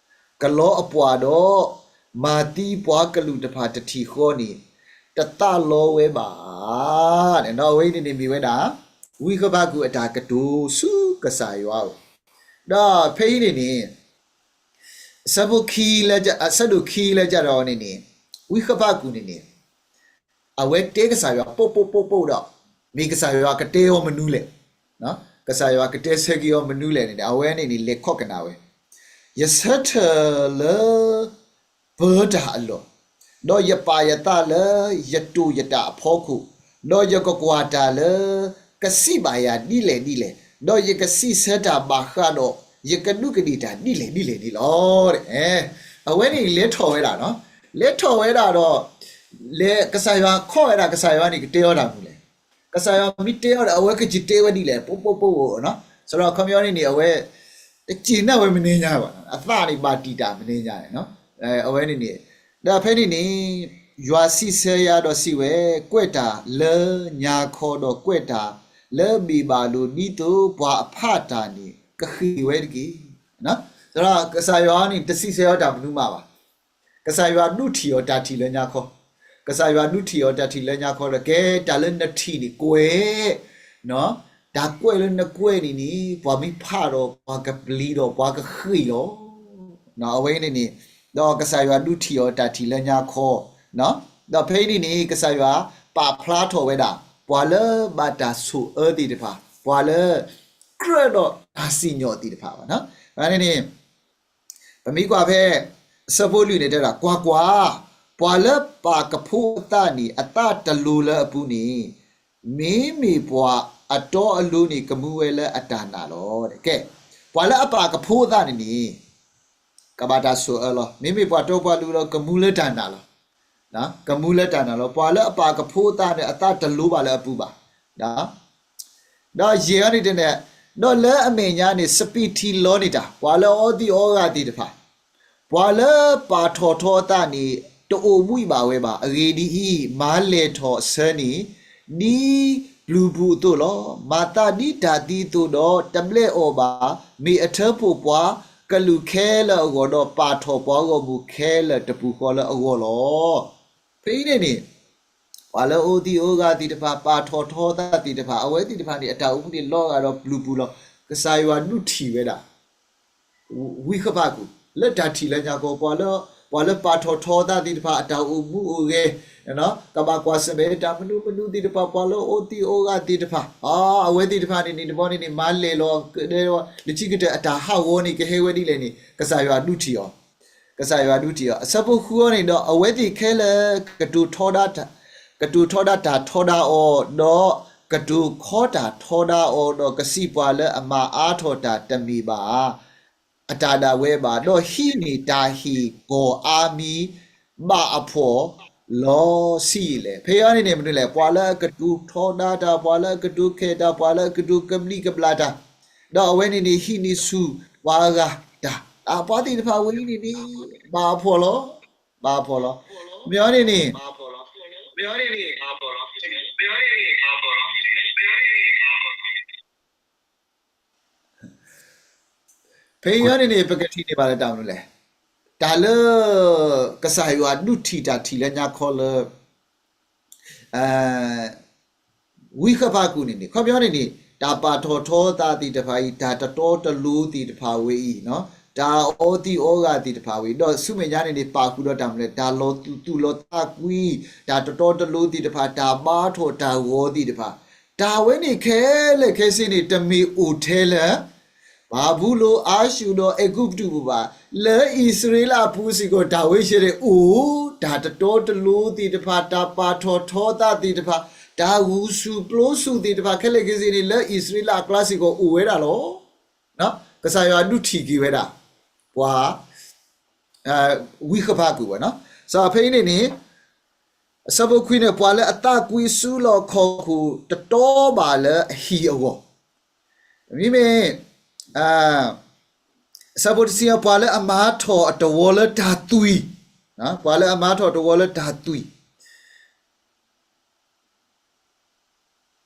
ကလီအပှၢ်ဒီး မၤသံပှၤကလုာ်တဖၣ်တထံၣ်ဃီန့ၣ် တသးလီဝဲဘၣ်. အဝဲအံၤန့ၣ်န့ၣ်မ့ၢ်ဝဲဒၣ် ဝံဃဘးကူာ်အတၢ်ကတိၤဆူကစၢ်ယွၤဧိၤ, ဒီးဖဲအံၤန့ၣ်န့ၣ် အဆၢဖိခံလၢ အဆၢဒိၣ်ခံလၢကဒီးန့ၣ်န့ၣ် ဝံဃဘးကူာ်န့ၣ်န့ၣ် အဝဲတဲကစၢ်ယွၤပိၢ်ပိၢ်ပိၢ်ပိၢ်ဒီး မ့ၢ်ကစၢ်ယွၤကတဲအီၤမနုၤလဲၣ်. ကစၢ်ယွၤကတဲဆၢက့ၤအီၤမနုၤလဲၣ်န့ၣ် အဝဲန့ၣ်န့ၣ် လဲၤခီၣ်ကနၣ်ဝဲ, ယဆၢထၢၣ်လၢ ပၢတၢ်အလီၢ်, ဒီးယပာ်ယသးလၢယတိာ်ယတၢ်အဖီခိၣ်, ဒီးယကကွၢ်တၢ်လၢ ကစံးဘၣ်ယၤဒ်လဲၣ်ဒ်လဲၣ်, ဒီးယကစံးဆၢတၢ်ဘၣ်ဃးဒီး ယကဒူးကဒ့ၣ်တၢ်ဒ်လဲၣ်ဒ်လဲၣ်န့ၣ်လီၤ. အဝဲန့ၣ်လဲၤထီၣ်ဝဲဒၣ်, လဲၤထီၣ်ဝဲဒၣ်ဒီး လဲၤကစၢ်ယွၤခီၣ်ဝဲဒၣ် ကစၢ်ယွၤန့ၣ်ကတဲအီၤတၢ်မနုၤလဲၣ်. ကစၢ်ယွၤမ့ၢ်တဲအီၤဒီး အဝဲကစံးတဲဝဲဒ်လဲၣ် ပိၢ်ပိၢ်ပိၢ်ပိၢ်နီၤ, စရီခီပညီန့ၣ်န့ၣ် အဝဲ တစံးနာ်ဝဲမနုၤညါဘၣ်, အသးန့ၣ်ဘၣ်တံာ်တာ်မနုၤညါန့ၣ်, အဝဲန့ၣ်န့ၣ်, ဒီးဖဲန့ၣ်န့ၣ် ယွၤစံးဆၢယၤဒီးစံးဝဲ, ကွဲးတၢ်လၢညါခီဒီးကွဲးတၢ်လၢဘ့ၣ်ဘၣ်လိာ် ဒ်သိးပှၤအဖးတၢ်န့ၣ် ကဃ့ၢ်ဝဲတက့ၢ်. ဒီးကစၢ်ယွၤန့ၣ် တစံးဆၢအီၤတၢ်မနုၤမးဘၣ်. ကစၢ်ယွၤဒုးထံၣ်အီၤတၢ်ထံၣ်လၢညါခီ, ကစၢ်ယွၤဒုးထံၣ်အီၤတၢ်ထံၣ်လၢညါခီဒီး ကဲတၢ်လၢနထံၣ်န့ၣ်ကွဲး တၢ်ကွဲးလၢနကွဲးန့ၣ်န့ၣ် ပှၤမ့ၢ်ဖးဒီး ပှၤကပျံၤဒီး ပှၤကဃ့ၢ်လီၤ. အဝဲန့ၣ်န့ၣ်, ဒီးကစၢ်ယွၤဒုးထံၣ်အီၤတၢ်ထံၣ်လၢညါခီ, ဒီးဖဲအံၤန့ၣ်န့ၣ် ကစၢ်ယွၤပာ်ဖျါထီၣ်ဝဲဒၣ် ပှၤလၢဘၣ်တၢ်ဆိၣ်အၢသ့ၣ်တဖၣ်, ပှၤလၢ ကြၢးဒီးတၢ်စံၣ်ညီၣ်သ့ၣ်တဖၣ်ဘၣ်. အဝဲန့ၣ်န့ၣ် ပမ့ၢ်ကွၢ်ဖဲ အဆၢဖိလွံၢ်န့ၣ်တဲဒၣ်, ကွၢ်ကွၢ်, ပှၤလၢပာ်ကဖိအသးန့ၣ် အသးတလိၤလၢအပူၤန့ၣ်, မ့မ့ၢ်ပှၤအတီအလိၤန့ၣ် ကမူဝဲလၢအတၢ်နာ်လီၤ. ကဲ, ပှၤလၢအပာ်ကဖိအသးန့ၣ်န့ၣ် ကဘၣ်တၢ်ဆိၣ်အၢလီၤ. မ့မ့ၢ်ပှၤတီပှၤလိၤဒီး ကမူလၢတၢ်နာ်လီၤ. ကမူလၢတၢ်နာ်လီၤ. ပှၤလၢအပာ်ကဖိအသးန့ၣ် အသးတလိၤဘၣ်လၢအပူၤဘၣ်. ဒီးယဲၢ်အံၤန့ၣ်တဲန့ၣ်, ဒီးလၢအမဲာ်ညါန့ၣ် စပံးထံလီန့ၢ်တၢ်, ပှၤလၢအအီသံးအီဂၤသ့ၣ်တဖၣ်, ပှၤလၢပာ်ထီၣ်ထီအသးန့ၣ် တအိၣ်ဘှံးဘၣ်ဝဲဘၣ်. အဂ့ၢ်ဒ်အံၤ, မၤလဲၢ်ထီၣ်အဆၢန့ၣ် ဒ်ပျုၤပူၤအသိးလီၤ. မၤသးဒ်တၢ်သံအသိးဒီး တဘျဲးအီၣ်ဘၣ်. မ့ၢ်အထၢဖှိၣ်ပှၤကလုာ်ခဲလၢာ်အဂီၢ်, ဒီးပာ်ထီၣ်ပှၤဂီၢ်မုၢ်ခဲလၢာ်တပူၤဃီလၢအဂီၢ်လီၤ. ဖဲအံၤန့ၣ်န့ၣ် ပှၤလၢအအီသံးအီဂၤသ့ၣ်တဖၣ်, ပာ်ထီၣ်ထီသးသ့ၣ်တဖၣ်, အဝဲသ့ၣ်တဖၣ်န့ၣ် အတၢ်အိၣ်မူန့ၣ်လီၤဂာ်ဒီးပျုၤပူၤလီၤ. ကစၢ်ယွၤဒုးထံၣ်ဝဲဒၣ် ဝံဃဘးကူာ် လၢတၢ်ထံၣ်လၢညါခီ, ပှၤလၢ ပှၤလၢပာ်ထီၣ်ထီသးသ့ၣ်တဖၣ် အတၢ်အိၣ်မူအိၣ်ဂဲၤ, ကဘၣ်ကွၢ်ဆၢၣ်မဲာ်တၢ်မနုၤမနုၤသ့ၣ်တဖၣ်, ပှၤလၢအအီသံးအီဂၤသ့ၣ်တဖၣ်, အဝဲသ့ၣ်တဖၣ်န့ၣ်န့ၣ် တဘျီန့ၣ်န့ၣ် မၤလဲၢ်လီၤ, လၢခံကတၢၢ်အတၢ်ဟးဂီၤန့ၣ် ကဟဲဝဲဒ်လဲၣ်န့ၣ် ကစၢ်ယွၤဒုးထံၣ်အီၤ. ကစၢ်ယွၤဒုးထံၣ်အီၤ. အဆၢဖိဃုအံၤန့ၣ်ဒီး အဝဲသ့ၣ်ခဲလၢာ်ကတိၤထီဒါတၢ် ကတိၤထီဒါတၢ်ထီဒါအီၤ, ဒီးကတိၤခီတၢ်ထီဒါအီၤ, ဒီးကစံးပှၤလၢအမၤအါထီၣ်တၢ်တမ့ၢ်ဘၣ် အတၢ်ဒၣ်ဝဲဘၣ်, ဒီးဟံးန့ၢ်တၢ်ဟ့ၣ်ကီၢ်အါမံၤ ဘၣ်အဖှီၣ်လီၤဆံးလဲၣ်. ဖဲအံၤန့ၣ်န့ၣ် မနုၤလဲၣ်, ပှၤလၢအကတိၤထီဒါတၢ်, ပှၤလၢအကတိၤခဲတၢ်, ပှၤလၢအကတိၤကဘျံးကဘျၣ်တၢ်, ဒီးအဝဲန့ၣ်န့ၣ် ဟံးန့ၢ်ဆူၣ်ပှၤဂၤတၢ်, အပှၤသ့ၣ်တဖၣ်ဝဲအံၤန့ၣ်န့ၣ် ဘၣ်အဖှီၣ်လီၤ, ဘၣ်အဖှီၣ်လီၤ. မ့ၢ်အီၤန့ၣ်န့ၣ် ဖဲအံၤန့ၣ်န့ၣ် ပကထံၣ်န့ၢ်ဘၣ်လၢတၢ်မနုၤလဲၣ်. တၢ်လၢကစၢ်ယွၤဒုးထံၣ်တၢ်ထံၣ်လၢညါခီလၢ ဝံဃဘးကူာ်န့ၣ်န့ၣ် ခီပညီန့ၣ်န့ၣ် တၢ်ပာ်ထီၣ်ထီသးသ့ၣ်တဖၣ်အံၤ, တၢ်တတီတလိၤသ့ၣ်တဖၣ်ဝဲအံၤ, တၢ်အီသံးအီဂၤသ့ၣ်တဖၣ်ဝဲအံၤ, ဒီးဆူမဲာ်ညါန့ၣ်န့ၣ် ပာ်ဃုာ်ဒီးတၢ်မနုၤလဲၣ်, တၢ်လီၤသူၣ်သူၣ်လီၤသးကွံ, တၢ်တတီတလိၤသ့ၣ်တဖၣ်, တၢ်ဘါထီၣ်တၢ်ဂီၤသ့ၣ်တဖၣ်, တၢ်ဝဲန့ၣ်ခဲလၢာ်ခဲဆ့န့ၣ် တမ့ၢ်အိၣ်ထဲလၢ ဘၤဘူလိၣ်, အၤၡူၣ်ဒီးအဲၤကူပတူးပူၤဘၣ်. လၢအံၣ်စရ့လးအပူၤစ့ၢ်ကီး တၢ်ဝဲဆဲန့ၣ်အိၣ်, တၢ်တတီတလိၤသ့ၣ်တဖၣ်, တၢ်ပာ်ထီၣ်ထီသးသ့ၣ်တဖၣ်, တၢ်ဂုာ်ဆူၣ်ပျိဆူၣ်သ့ၣ်တဖၣ် ခဲလၢာ်ခဲဆ့န့ၣ် လၢအံၣ်စရ့လးအကျါစ့ၢ်ကီးအိၣ်ဝဲဒၣ်လီၤ. ကစၢ်ယွၤဒုးထံၣ်က့ၤဝဲဒၣ် ပှၤ ဝံဃဘးကူာ်ဘၣ်နီၤ. စီၤဖဲအံၤန့ၣ်န့ၣ် အဆၢဖိခွံန့ၣ် ပှၤလၢအသးကွံဆူလီၢ်ခီၣ်ခိၣ်တတီဘၣ်လၢအဟံၣ်အဂီၢ်, မ့မ့ၢ် အဆၢဖိတဆံ ပှၤလၢအမၤထီၣ်အတဝီလၢတၢ်သွံၣ်, ပှၤလၢအမၤထီၣ်တဝီလၢတၢ်သွံၣ်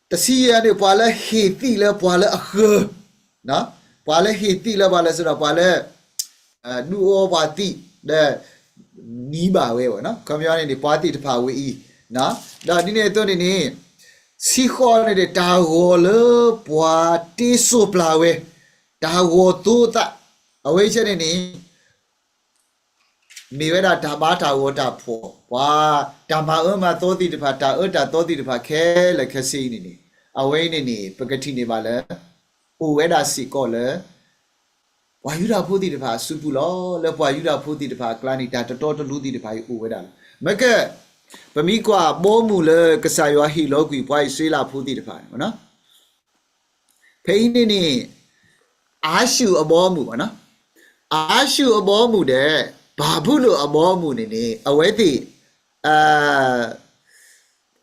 တဆံယဲၢ်န့ၣ် ပှၤလၢဟ့ၣ်သံၣ်လၢပှၤလၢအဃၢၤ, ပှၤလၢဟ့ၣ်သံၣ်လၢပှၤလၢစ့ဒီး ပှၤလၢ ဒုးအီပှၤသံၣ် ဒီး နံၤဘၣ်ဝဲဘၣ်နီၤ. ခီပညီန့ၣ်န့ၣ် ပှၤသ့ၣ်တဖၣ်ဝဲအံၤ, ဒီးဒ်န့ၣ်အသိးန့ၣ်န့ၣ် ဆံဃိးန့ၣ်န့ၣ် တၢ်ဂီၤလၢပှၤတ့စိၢ်ပျၢ်ဝဲ, တၢ်ဂီၤသိအသး, အဝဲဆဲန့ၣ်န့ၣ် မ့ၢ်ဝဲဒၣ်တၢ်ဘါတၢ်ဂီၤတၢ်ဖှီၣ်, ပှၤတၢ်မၤအၢမၤသီသ့ၣ်တဖၣ်, တၢ်အၢတၢ်သီသ့ၣ်တဖၣ်ခဲလၢာ်ခဲဆ့အံၤန့ၣ်န့ၣ်, အဝဲအံၤန့ၣ်န့ၣ် ပကထံၣ်န့ၢ်ဘၣ်လၢ အိၣ်ဝဲဒၣ်စ့ၢ်ကီးလၢ ပှၤယူဒၤဖိသ့ၣ်တဖၣ်အစုပူၤလီၤ. လၢပှၤယူဒၤဖိသ့ၣ်တဖၣ်အကျါန့ၣ် တၢ်တတီတလိၤသ့ၣ်တဖၣ်အံၤအိၣ်ဝဲဒၣ်လီၤ. မ့ၢ်ကဲ ပမ့ၢ်ကွၢ်ဘီမုၢ်လၢကစၢ်ယွၤဟ့ၣ်လီၤကွံာ်ပှၤအံၣ်စရ့လးဖိသ့ၣ်တဖၣ်န့ၣ် ဖဲအံၤန့ၣ်န့ၣ် အၤၡူၣ်အဘီအမုၢ်ဘၣ်နီၤ. အၤၡူၣ်အဘီအမုၢ်ဒီး ဘၤဘူလိၣ်အဘီအမုၢ်န့ၣ်န့ၣ် အဝဲသ့ၣ်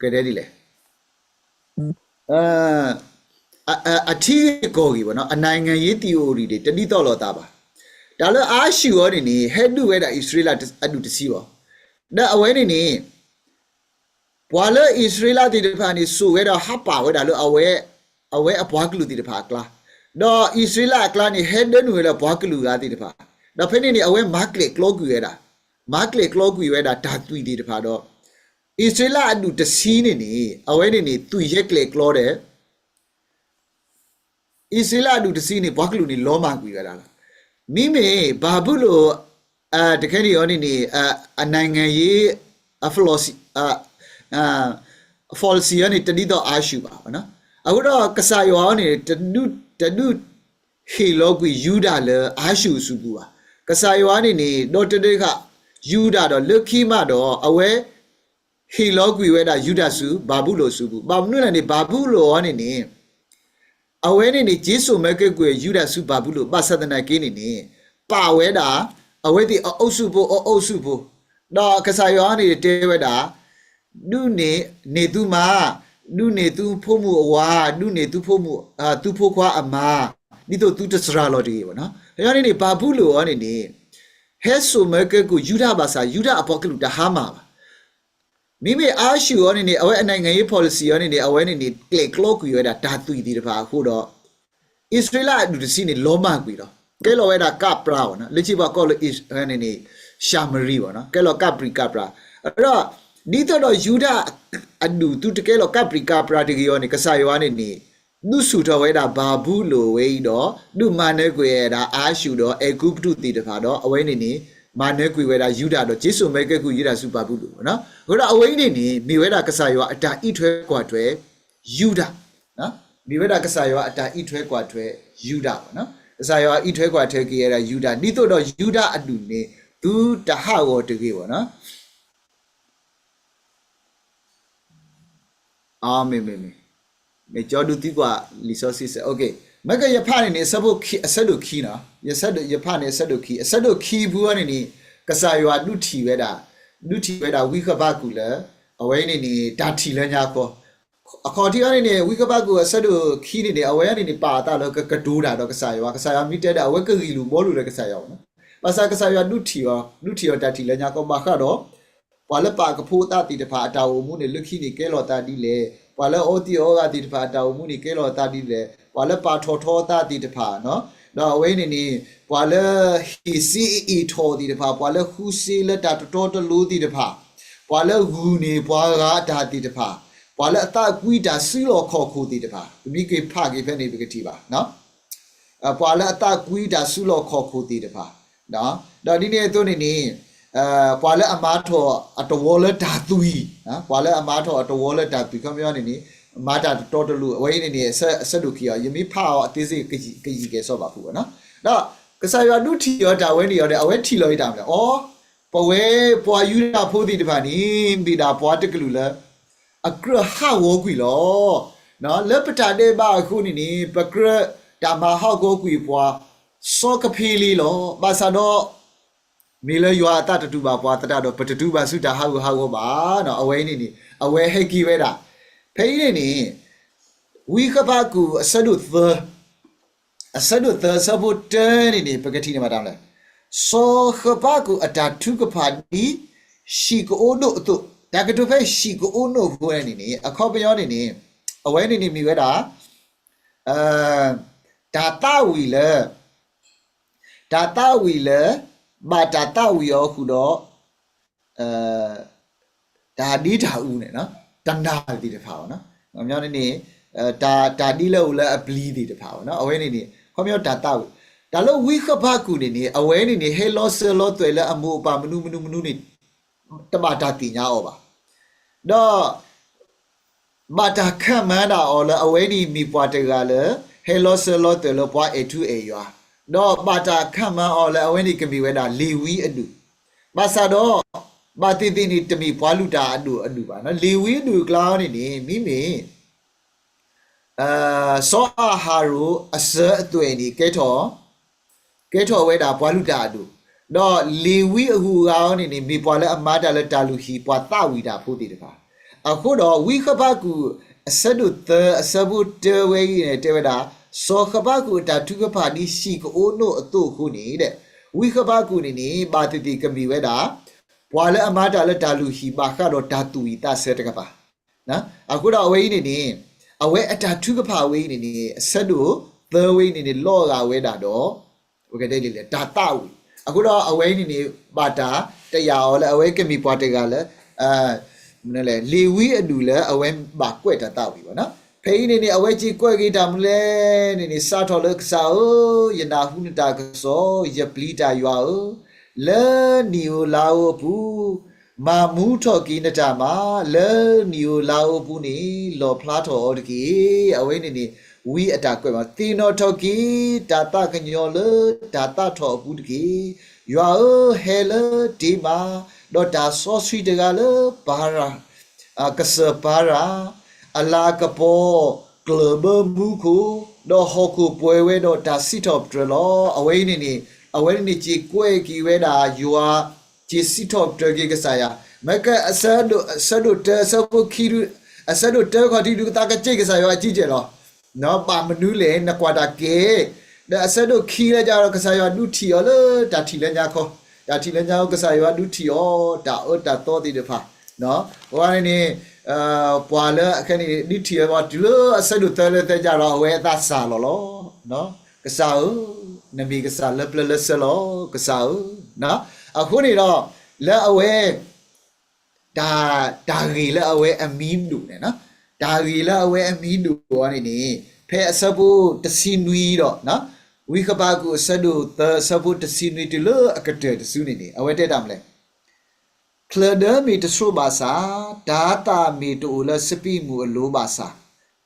ကဒဲဒ်လဲၣ် အထံဂ့ၢ်ကီၢ်ဂ့ၢ်ဘၣ်နီၤ, အနံၤငၢ်ယ့သံၣ်အိၣ်ရံၣ်န့ၣ် တဒ်သိးလိာ်သးဘၣ်. တၢ်လၢအၤၡူၣ်အီၤန့ၣ်န့ၣ် ဟဲဒုးဝဲဒၣ်အံၣ်စရ့လးအဒူၣ်တဆံဘၣ်. ဒီးအဝဲန့ၣ်န့ၣ် ပှၤလၢအံၣ်စရ့လးသ့ၣ်တဖၣ်န့ၣ် စိာ်ဝဲဒီးဟးပာ်ဝဲဒၣ်လၢအဝဲ အဝဲအပှၤကလုာ်သ့ၣ်တဖၣ်အကျါ, ဒီးအံၣ်စရ့လးအကျါန့ၣ် ဟဲဒၢနုာ်ဝဲလၢပှၤကလုာ်ဂၤသ့ၣ်တဖၣ်, ဒီးဖဲန့ၣ်န့ၣ် အဝဲမၤကျဲၣ်ကျီကွံာ်ဝဲဒၣ်, မၤကျဲၣ်ကျီကွံာ်ဝဲဒၣ်တၢ်သွံၣ်သ့ၣ်တဖၣ်ဒီး အံၣ်စရ့လးအဒူၣ်တဆံန့ၣ်န့ၣ် အဝဲန့ၣ်န့ၣ် သွံၣ်ယဲကျဲၣ်ကျီဒီး အံၣ်စရ့လးအဒူၣ်တဆံန့ၣ် ပှၤကလုာ်န့ၣ် လီၤမၢ်ကွံာ်ဝဲဒၣ်လီၤ. မ့မ့ၢ်ဘၤဘူလိၣ် တခဲန့ၣ်အီၤန့ၣ်န့ၣ် အနံၤငၢ်ယ့ အ policy အ policy အီၤန့ၣ် တဒ်သိးအၤၡူၣ်ဘၣ်. အဃိဒီးကစၢ်ယွၤအီၤန့ၣ် တဒုး တဒုးဟ့ၣ်လီၤကွံာ်ယူဒၤလၢအၤၡူၣ်အစုပူၤဘၣ်. ကစၢ်ယွၤန့ၣ်န့ၣ် ဒီတဒၢဃာ်ယူဒၤဒီး လၢခံမးဒီး အဝဲ ဟ့ၣ်လီၤကွံာ်ဝဲဒၣ်ယူဒၤဆူဘၤဘူလိၣ်အစုပူၤ. ဘၣ်မနုၤလဲၣ်န့ၣ် ဘၤဘူလိၣ်အီၤန့ၣ်န့ၣ် အဝဲန့ၣ်န့ၣ် က့စိာ်မၢကဲကုၢ်ယူဒၤဆူဘၤဘူလိၣ် ဘၣ်ဆၣ်သနာ်က့န့ၣ်န့ၣ် ပာ်ဝဲဒၣ် အဝဲသ့ၣ်အအုပ်စုဖိ အအုပ်စုဖိ, ဒီးကစၢ်ယွၤန့ၣ်တဲဝဲဒၣ် ဒုးန့ၢ် န့ၢ်သုမါ, ဒုးန့ၢ်သုဖိမုၣ်အဝၤ, ဒုးန့ၢ်သုဖိမုၣ် သုဖိခွါအမါ, ဒ်သိးသုတစှၤလီၤတဂ့ၤဘၣ်နီၤ. ဖဲန့ၣ်န့ၣ် ဘၤဘူလိၣ်အီၤန့ၣ်န့ၣ် ဟဲစိာ်မၢကဲကုၢ်ယူဒၤဘၣ်ဆၣ် ယူဒၤအပှၤကလုာ်တဟါမၢ်ဘၣ်. မ့မ့ၢ်အၤၡူၣ်အီၤန့ၣ်န့ၣ် အဝဲအနံၤငၢ်ယ့ policy အီၤန့ၣ်န့ၣ် အဝဲန့ၣ်န့ၣ် ကျဲၣ်ကျီကွံာ်ဝဲဒၣ်တၢ်သွံၣ်သ့ၣ်တဖၣ်အဃိဒီး အံၣ်စရ့လးအဒူၣ်တဆံန့ၣ် လီၤမၢ်ကွံာ်လီၤ. ကဲလီၤဝဲဒၣ်ကးပြးဘၣ်နီၤ, လၢခံပှၤကိးလၢအံၣ်န့ၣ်န့ၣ် ၡၤမရံဘၣ်နီၤ, ကဲလီၤကးပြံးကးပြး. ဒီး ဒ်သိးဒီးယူဒၤအဒူၣ်သုတကဲလီၤကးပြံးကးပြးတဂ့ၤအီၤန့ၣ် ကစၢ်ယွၤန့ၣ်န့ၣ် ဒုးဆူၣ်ထီၣ်ဝဲဒၣ်ဘၤဘူလိၣ်ဝဲအံၤဒီး ဒုးမၤနၢၤကွံာ်ဝဲဒၣ်အၤၡူၣ်ဒီးအဲၤကူပတူးသ့ၣ်တဖၣ်ဒီး အဝဲန့ၣ်န့ၣ် မၤနၢၤကွံာ်ဝဲဒၣ်ယူဒၤဒီး က့စိာ်မၢကဲကုၢ်ယူဒၤဆူဘၤဘူလိၣ်ဘၣ်နီၤ. အဃိဒီးအဝဲအံၤန့ၣ်န့ၣ် မ့ၢ်ဝဲဒၣ်ကစၢ်ယွၤအတၢ်အံးထွဲကွၢ်ထွဲယူဒၤ မ့ၢ်ဝဲဒၣ်ကစၢ်ယွၤအတၢ်အံးထွဲကွၢ်ထွဲယူဒၤဘၣ်နီၤ. ကစၢ်ယွၤအံးထွဲကွၢ်ထွဲက့ၤဝဲဒၣ်ယူဒၤ ဒ်သိးဒီးယူဒၤအဒူၣ်န့ၣ် သုတဟးဂီၤတဂ့ၤဘၣ်နီၤ. မ့ၢ်, မ့ၢ်ကၠီဒုးသံကွၢ်လံာ်စီဆှံစဲး, မ့ၢ်ကယဖးန့ၣ်န့ၣ် အဆၢဒိၣ်ခံနီၤ, ယဖးန့ၣ်အဆၢဒိၣ်ခံ, အဆၢဒိၣ်ခံဖုအံၤန့ၣ်န့ၣ် ကစၢ်ယွၤဒုးထံၣ်ဝဲဒၣ်, ဒုးထံၣ်ဝဲဒၣ်ဝံဃဘးကူာ်လၢ အဝဲအံၤန့ၣ်န့ၣ် တၢ်ထံၣ်လၢညါခီ အခီၣ်ထံးအံၤန့ၣ်န့ၣ် ဝံဃဘးကူာ်အဆၢဒိၣ်ခံန့ၣ်န့ၣ် အဝဲအံၤန့ၣ်န့ၣ် ပာ်အသးလၢကကတိၤတၢ်ဒီးကစၢ်ယွၤ, ကစၢ်ယွၤမ့ၢ်တဲဒီး အဝဲကဂံၢ်လူၤဘှီလူၤလၢကစၢ်ယွၤန့ၣ်, ဘၣ်ဆၣ်ကစၢ်ယွၤဒုးထံၣ်အီၤ, ဒုးထံၣ်အီၤတၢ်ထံၣ်လၢညါခီဘၣ်ဃးဒီး ပှၤလၢပာ်ကဖိအသးသ့ၣ်တဖၣ်အတၢ်အိၣ်မူန့ၣ် လၢခံန့ၣ်ကဲလီၤသးဒ်လဲၣ်, ပှၤလၢအအီသံးအီဂၤသ့ၣ်တဖၣ်အတၢ်အိၣ်မူန့ၣ် ကဲလီၤသးဒ်လဲၣ်, ပှၤလၢပာ်ထီၣ်ထီအသးသ့ၣ်တဖၣ်, ဒီးအဝဲအံၤန့ၣ်န့ၣ် ပှၤလၢဟ့ၣ်စ့အ့ၣ်ထီၣ်သ့ၣ်တဖၣ်, ပှၤလၢဃုစ့လၢတၢ်တတီတလိၤသ့ၣ်တဖၣ်, ပှၤလၢဂုာ်န့ၢ်ပှၤဂၤအတၢ်သ့ၣ်တဖၣ်, ပှၤလၢအသးကွံတၢ်စုလီၢ်ခီၣ်ခိၣ်သ့ၣ်တဖၣ်, ပမ့ၢ်က့ၤဖးက့ၤဖဲန့ၣ် ပကထံၣ်ဘၣ် ပှၤလၢအသးကွံတၢ်စုလီၢ်ခီၣ်ခိၣ်သ့ၣ်တဖၣ်, ဒီးဒ်န့ၣ်အသိးန့ၣ်န့ၣ် ပှၤလၢအမၤထီၣ်အတဝီလၢတၢ်သွံၣ်, ပှၤလၢအမၤထီၣ်အတဝီလၢတၢ်သွံၣ်ခီပညီန့ၣ်န့ၣ် မၤတၢ်တတီတလိၤ, အဝဲအံၤန့ၣ်န့ၣ် အဆၢဒိၣ်ခံအီၤ ယမ့ၢ်ဖးအီၤအသေးစိတ် ကယံာ်ကဲၤစီဘၣ်ဖုးဘၣ်နီၤ, ဒီးကစၢ်ယွၤဒုးထံၣ်အီၤတၢ်ဝဲန့ၣ်အီၤဒီး အဝဲထံၣ်လီၤအံၤတၢ်မနုၤလဲၣ်, အီ ပဝဲပှၤယူဒၤဖိသ့ၣ်တဖၣ်န့ၣ် မ့ၢ်ဒၣ်ပှၤတကလုာ်လၢ အကြၢးဟးဂီၤကွံာ်လီၤ. လၢပတၢ်ဒဲးဘးအဃိန့ၣ်န့ၣ် ပကြၢးတၢ်မၤဟးဂီၤကွံာ်ပှၤ စီၤကဖ့လ့လီၤ. ဘၣ်ဆၣ်ဒီး မ့ၢ်လၢယွၤအသးတတူၢ်ဘၣ်ပှၤသတးဒီး ပတတုၤဘၣ်ဆူတၢ်ဟးဂူာ်ဟးဂီၤဘၣ်. အဝဲအံၤန့ၣ်န့ၣ် အဝဲဟဲက့ၤဝဲဒၣ်. ဖဲအံၤန့ၣ်န့ၣ် ဝံဃဘးကူာ်အဆၢဒိၣ်သၢ အဆၢဒိၣ်သၢအဆၢဖိတၢန့ၣ်န့ၣ် ပကထံၣ်န့ၢ်ဘၣ်တၢ်မနုၤလဲၣ်, စီၤဃဘးကူာ်အတၢ်ထုကဖၣ်ဒ် ဟံၣ်ကအိနိၣ်အသိး, တၢ်ကတိၤဖဲဟံၣ်ကအိနိၣ်အဃိန့ၣ်န့ၣ် အခီပညီန့ၣ်န့ၣ် အဝဲန့ၣ်န့ၣ်မ့ၢ်ဝဲဒၣ် တၢ်သးဝံၣ်လၢ တၢ်သးဝံၣ်လၢ ဘၣ်တၢ်သးဝံၣ်အီၤဃုာ်ဒီး တၢ်ဒ့တၢ်အူန့ၣ် တနၢ်သ့ၣ်တဖၣ်န့ၣ် န့ၣ် တၢ်ဒ့လၢအအိၣ်လၢအပျံၤသ့ၣ်တဖၣ် အဝဲန့ၣ်န့ၣ် ခီပညီတၢ်သးဝံၣ်, တၢ်လၢဝံဃဘးကူာ်န့ၣ်န့ၣ် အဝဲန့ၣ်န့ၣ် ဟဲလီၤစၢၤလီၤသွဲၣ်လၢအမိၢ်အပၢ်မနုၤမနုၤမနုၤန့ၣ် တဘၣ်တၢ်သ့ၣ်ညါအီၤဘၣ်. ဒီး ဘၣ်တၢ်ခၢၣ်မၤဒၣ်အီၤလၢအဝဲန့ၣ်မ့ၢ်ပှၤတဂၤလၢ ဟဲလီၤစၢၤလီၤသွဲၣ်လၢပှၤအဲၣ်ထူအဲၣ်ယွၤ, ဒီးဘၣ်တၢ်ခၢၣ်မၤအီၤလၢအဝဲန့ၣ်ကမ့ၢ်ဝဲဒၣ်လ့ၤဝံအဒူၣ်, ဘၣ်ဆၣ်ဒီး ဘၣ်သ့ၣ်သ့ၣ်န့ၣ် တမ့ၢ်ပှၤလုၢ်တၢ်အဒိၣ်အဒူၣ်ဘၣ်. လ့ၤဝံအဒူၣ်အကျါအီၤန့ၣ်န့ၣ် မ့မ့ၢ် စီၤအၤဟရိၣ်အစၢၤအသွဲၣ်န့ၣ် ကဲထီၣ် ကဲထီၣ်ဝဲဒၣ်ပှၤလုၢ်တၢ်အဒိၣ်, ဒီးလ့ၤဝံအဂုၤအဂၤအီၤန့ၣ်န့ၣ် မ့ၢ်ပှၤလၢအမၤတၢ်လၢတၢ်လုၢ်ဟံၣ် ပှၤသးဝံၣ်တၢ်ဖိသ့ၣ်တဖၣ်. အဃိဒီးဝံဃဘးကူာ်အဆၢဒိၣ်သၢအဆၢဖိတၢဝဲအံၤန့ၣ် တဲဝဲဒၣ် စီၤဃဘးကူာ်အတၢ်ထုကဖၣ်ဒ်ဟံၣ်ကအိနိၣ်အသိးအဃိန့ၣ် ဝံဃဘးကူာ်န့ၣ်န့ၣ် ဘၣ်သ့ၣ်သ့ၣ်ကမ့ၢ်ဝဲဒၣ် ပှၤလၢအမၤတၢ်လၢတၢ်လုၢ်ဟံၣ်ဘၣ်ဃးဒီးတၢ်သူၣ်ဝံၣ်သးဆၢတကပၤ အဃိဒီးအဝဲအံၤန့ၣ်န့ၣ် အဝဲအတၢ်ထုကဖၣ်ဝဲအံၤန့ၣ်န့ၣ် အဆၢဒိၣ်သၢဝဲအံၤန့ၣ်န့ၣ် လီၤဂာ်ဝဲဒၣ်ဒီး ပကတဲဒ်လဲၣ် တၢ်သးဝံၣ်. အဃိဒီးအဝဲအံၤန့ၣ်န့ၣ် ဘၣ်တၢ်တယာ်အီၤလၢအဝဲကမ့ၢ်ပှၤတဂၤလၢ လ့ၤဝံအဒူၣ်လၢအဝဲဘၣ်ကွဲးတၢ်သးဝံၣ်ဘၣ်. ဖဲအံၤန့ၣ်န့ၣ် အဝဲစ့ၢ်ကီးကွဲးက့ၤတၢ်မနုၤလဲၣ်န့ၣ်န့ၣ် စးထီၣ်လၢကစၢ်ဧၢ, ယနၢ်ဟူနတၢ်ကစီၣ်, ယပျံၤတၢ်ယွၤဧၢ, လၢနံၣ်ဧိၤလါဧိၤအပူၤ မၤမူထီၣ်က့ၤနတၢ်မၤ, လၢနံၣ်ဧိၤလါဧိၤအပူၤန့ၣ် လီၣ်ဖျါထီၣ်အီၤတက့ၢ်. အဝဲန့ၣ်န့ၣ် ဝံအတၢ်ကွဲးမး, သ့ၣ်နီၣ်ထီၣ်က့ၤ တၢ်သးကညီၤလၢတၢ်သးထီၣ်အပူၤတက့ၢ်. ယွၤဧၢ, ဟဲလၢတ့မး, ဒီးတၢ်စီဆှံတဂၤလၢပၤရၤ ကစၢၢ်ပၤရၤ အလၤကပီၤကျၢၢ်ဘၢမူခိၣ်, ဒီးဟီၣ်ခိၣ်ပှဲၤဝဲဒီးတၢ်စံးထီၣ်ပတြၢၤလီၤ. အဝဲအံၤန့ၣ်န့ၣ် အဝဲန့ၣ်န့ၣ် စ့ၢ်ကီးကွဲးက့ၤဝဲဒၣ်ယွၤ, စ့ၢ်စံးထီၣ်ပတြၢၤက့ၤကစၢ်ယွၤ. မ့ၢ်ကဲအဆၢဒိၣ်တၢ အဆၢဖိခံ, အဆၢဒိၣ်တၢခီၣ်ထံးဒုး သးကစံးကစၢ်ယွၤအကံၢ်ကဲၢ်လီၤ. ဘၣ်မနုၤလဲၣ် နကွၢ်တၢ်ကဲ, ဒီးအဆၢဒိၣ်ခံလၢကဒီး ကစၢ်ယွၤဒုးထံၣ်အီၤလၢတၢ်ထံၣ်လၢညါခီ, တၢ်ထံၣ်လၢညါခီ ကစၢ်ယွၤဒုးထံၣ်အီၤ တၢ်အၢတၢ်သီသ့ၣ်တဖၣ်, အဝဲန့ၣ်န့ၣ် ပှၤလၢအခဲန့ၣ် ဒုးထံၣ်အီၤတုၤလၢအဆၢဒိၣ်သၢလၢသၢကဒီး အဝဲအသးစၢ်လီၤလီၤ. ကစၢ်ဧၢ, နမ့ၢ်ကစၢ်လၢပျၢၤလၢဆှၢလီၤ ကစၢ်ဧၢ. အဃိန့ၣ်ဒီး လၢအဝဲ တၢ်, တၢ်ဂ့ၢ်လၢအဝဲအမံၤဒိၣ်န့ၣ်, တၢ်ဂ့ၢ်လၢအဝဲအမံၤဒိၣ်အီၤန့ၣ်န့ၣ် ဖဲအဆၢဖိတဆံနွံဒီး ဝံဃဘးကူာ်အဆၢဒိၣ်သၢအဆၢဖိတဆံနွံတုၤလၢအကတၢၢ်တစုန့ၣ်န့ၣ် အဝဲတဲတၢ်မနုၤလဲၣ်. ချၢၣ်ဒၢမ့ၢ်တဆှိးဘၣ်ဆၣ်, တၤသၣ်မ့ၢ်တအိၣ်လၢစပံးမုၢ်အလိၤဘၣ်ဆၣ်,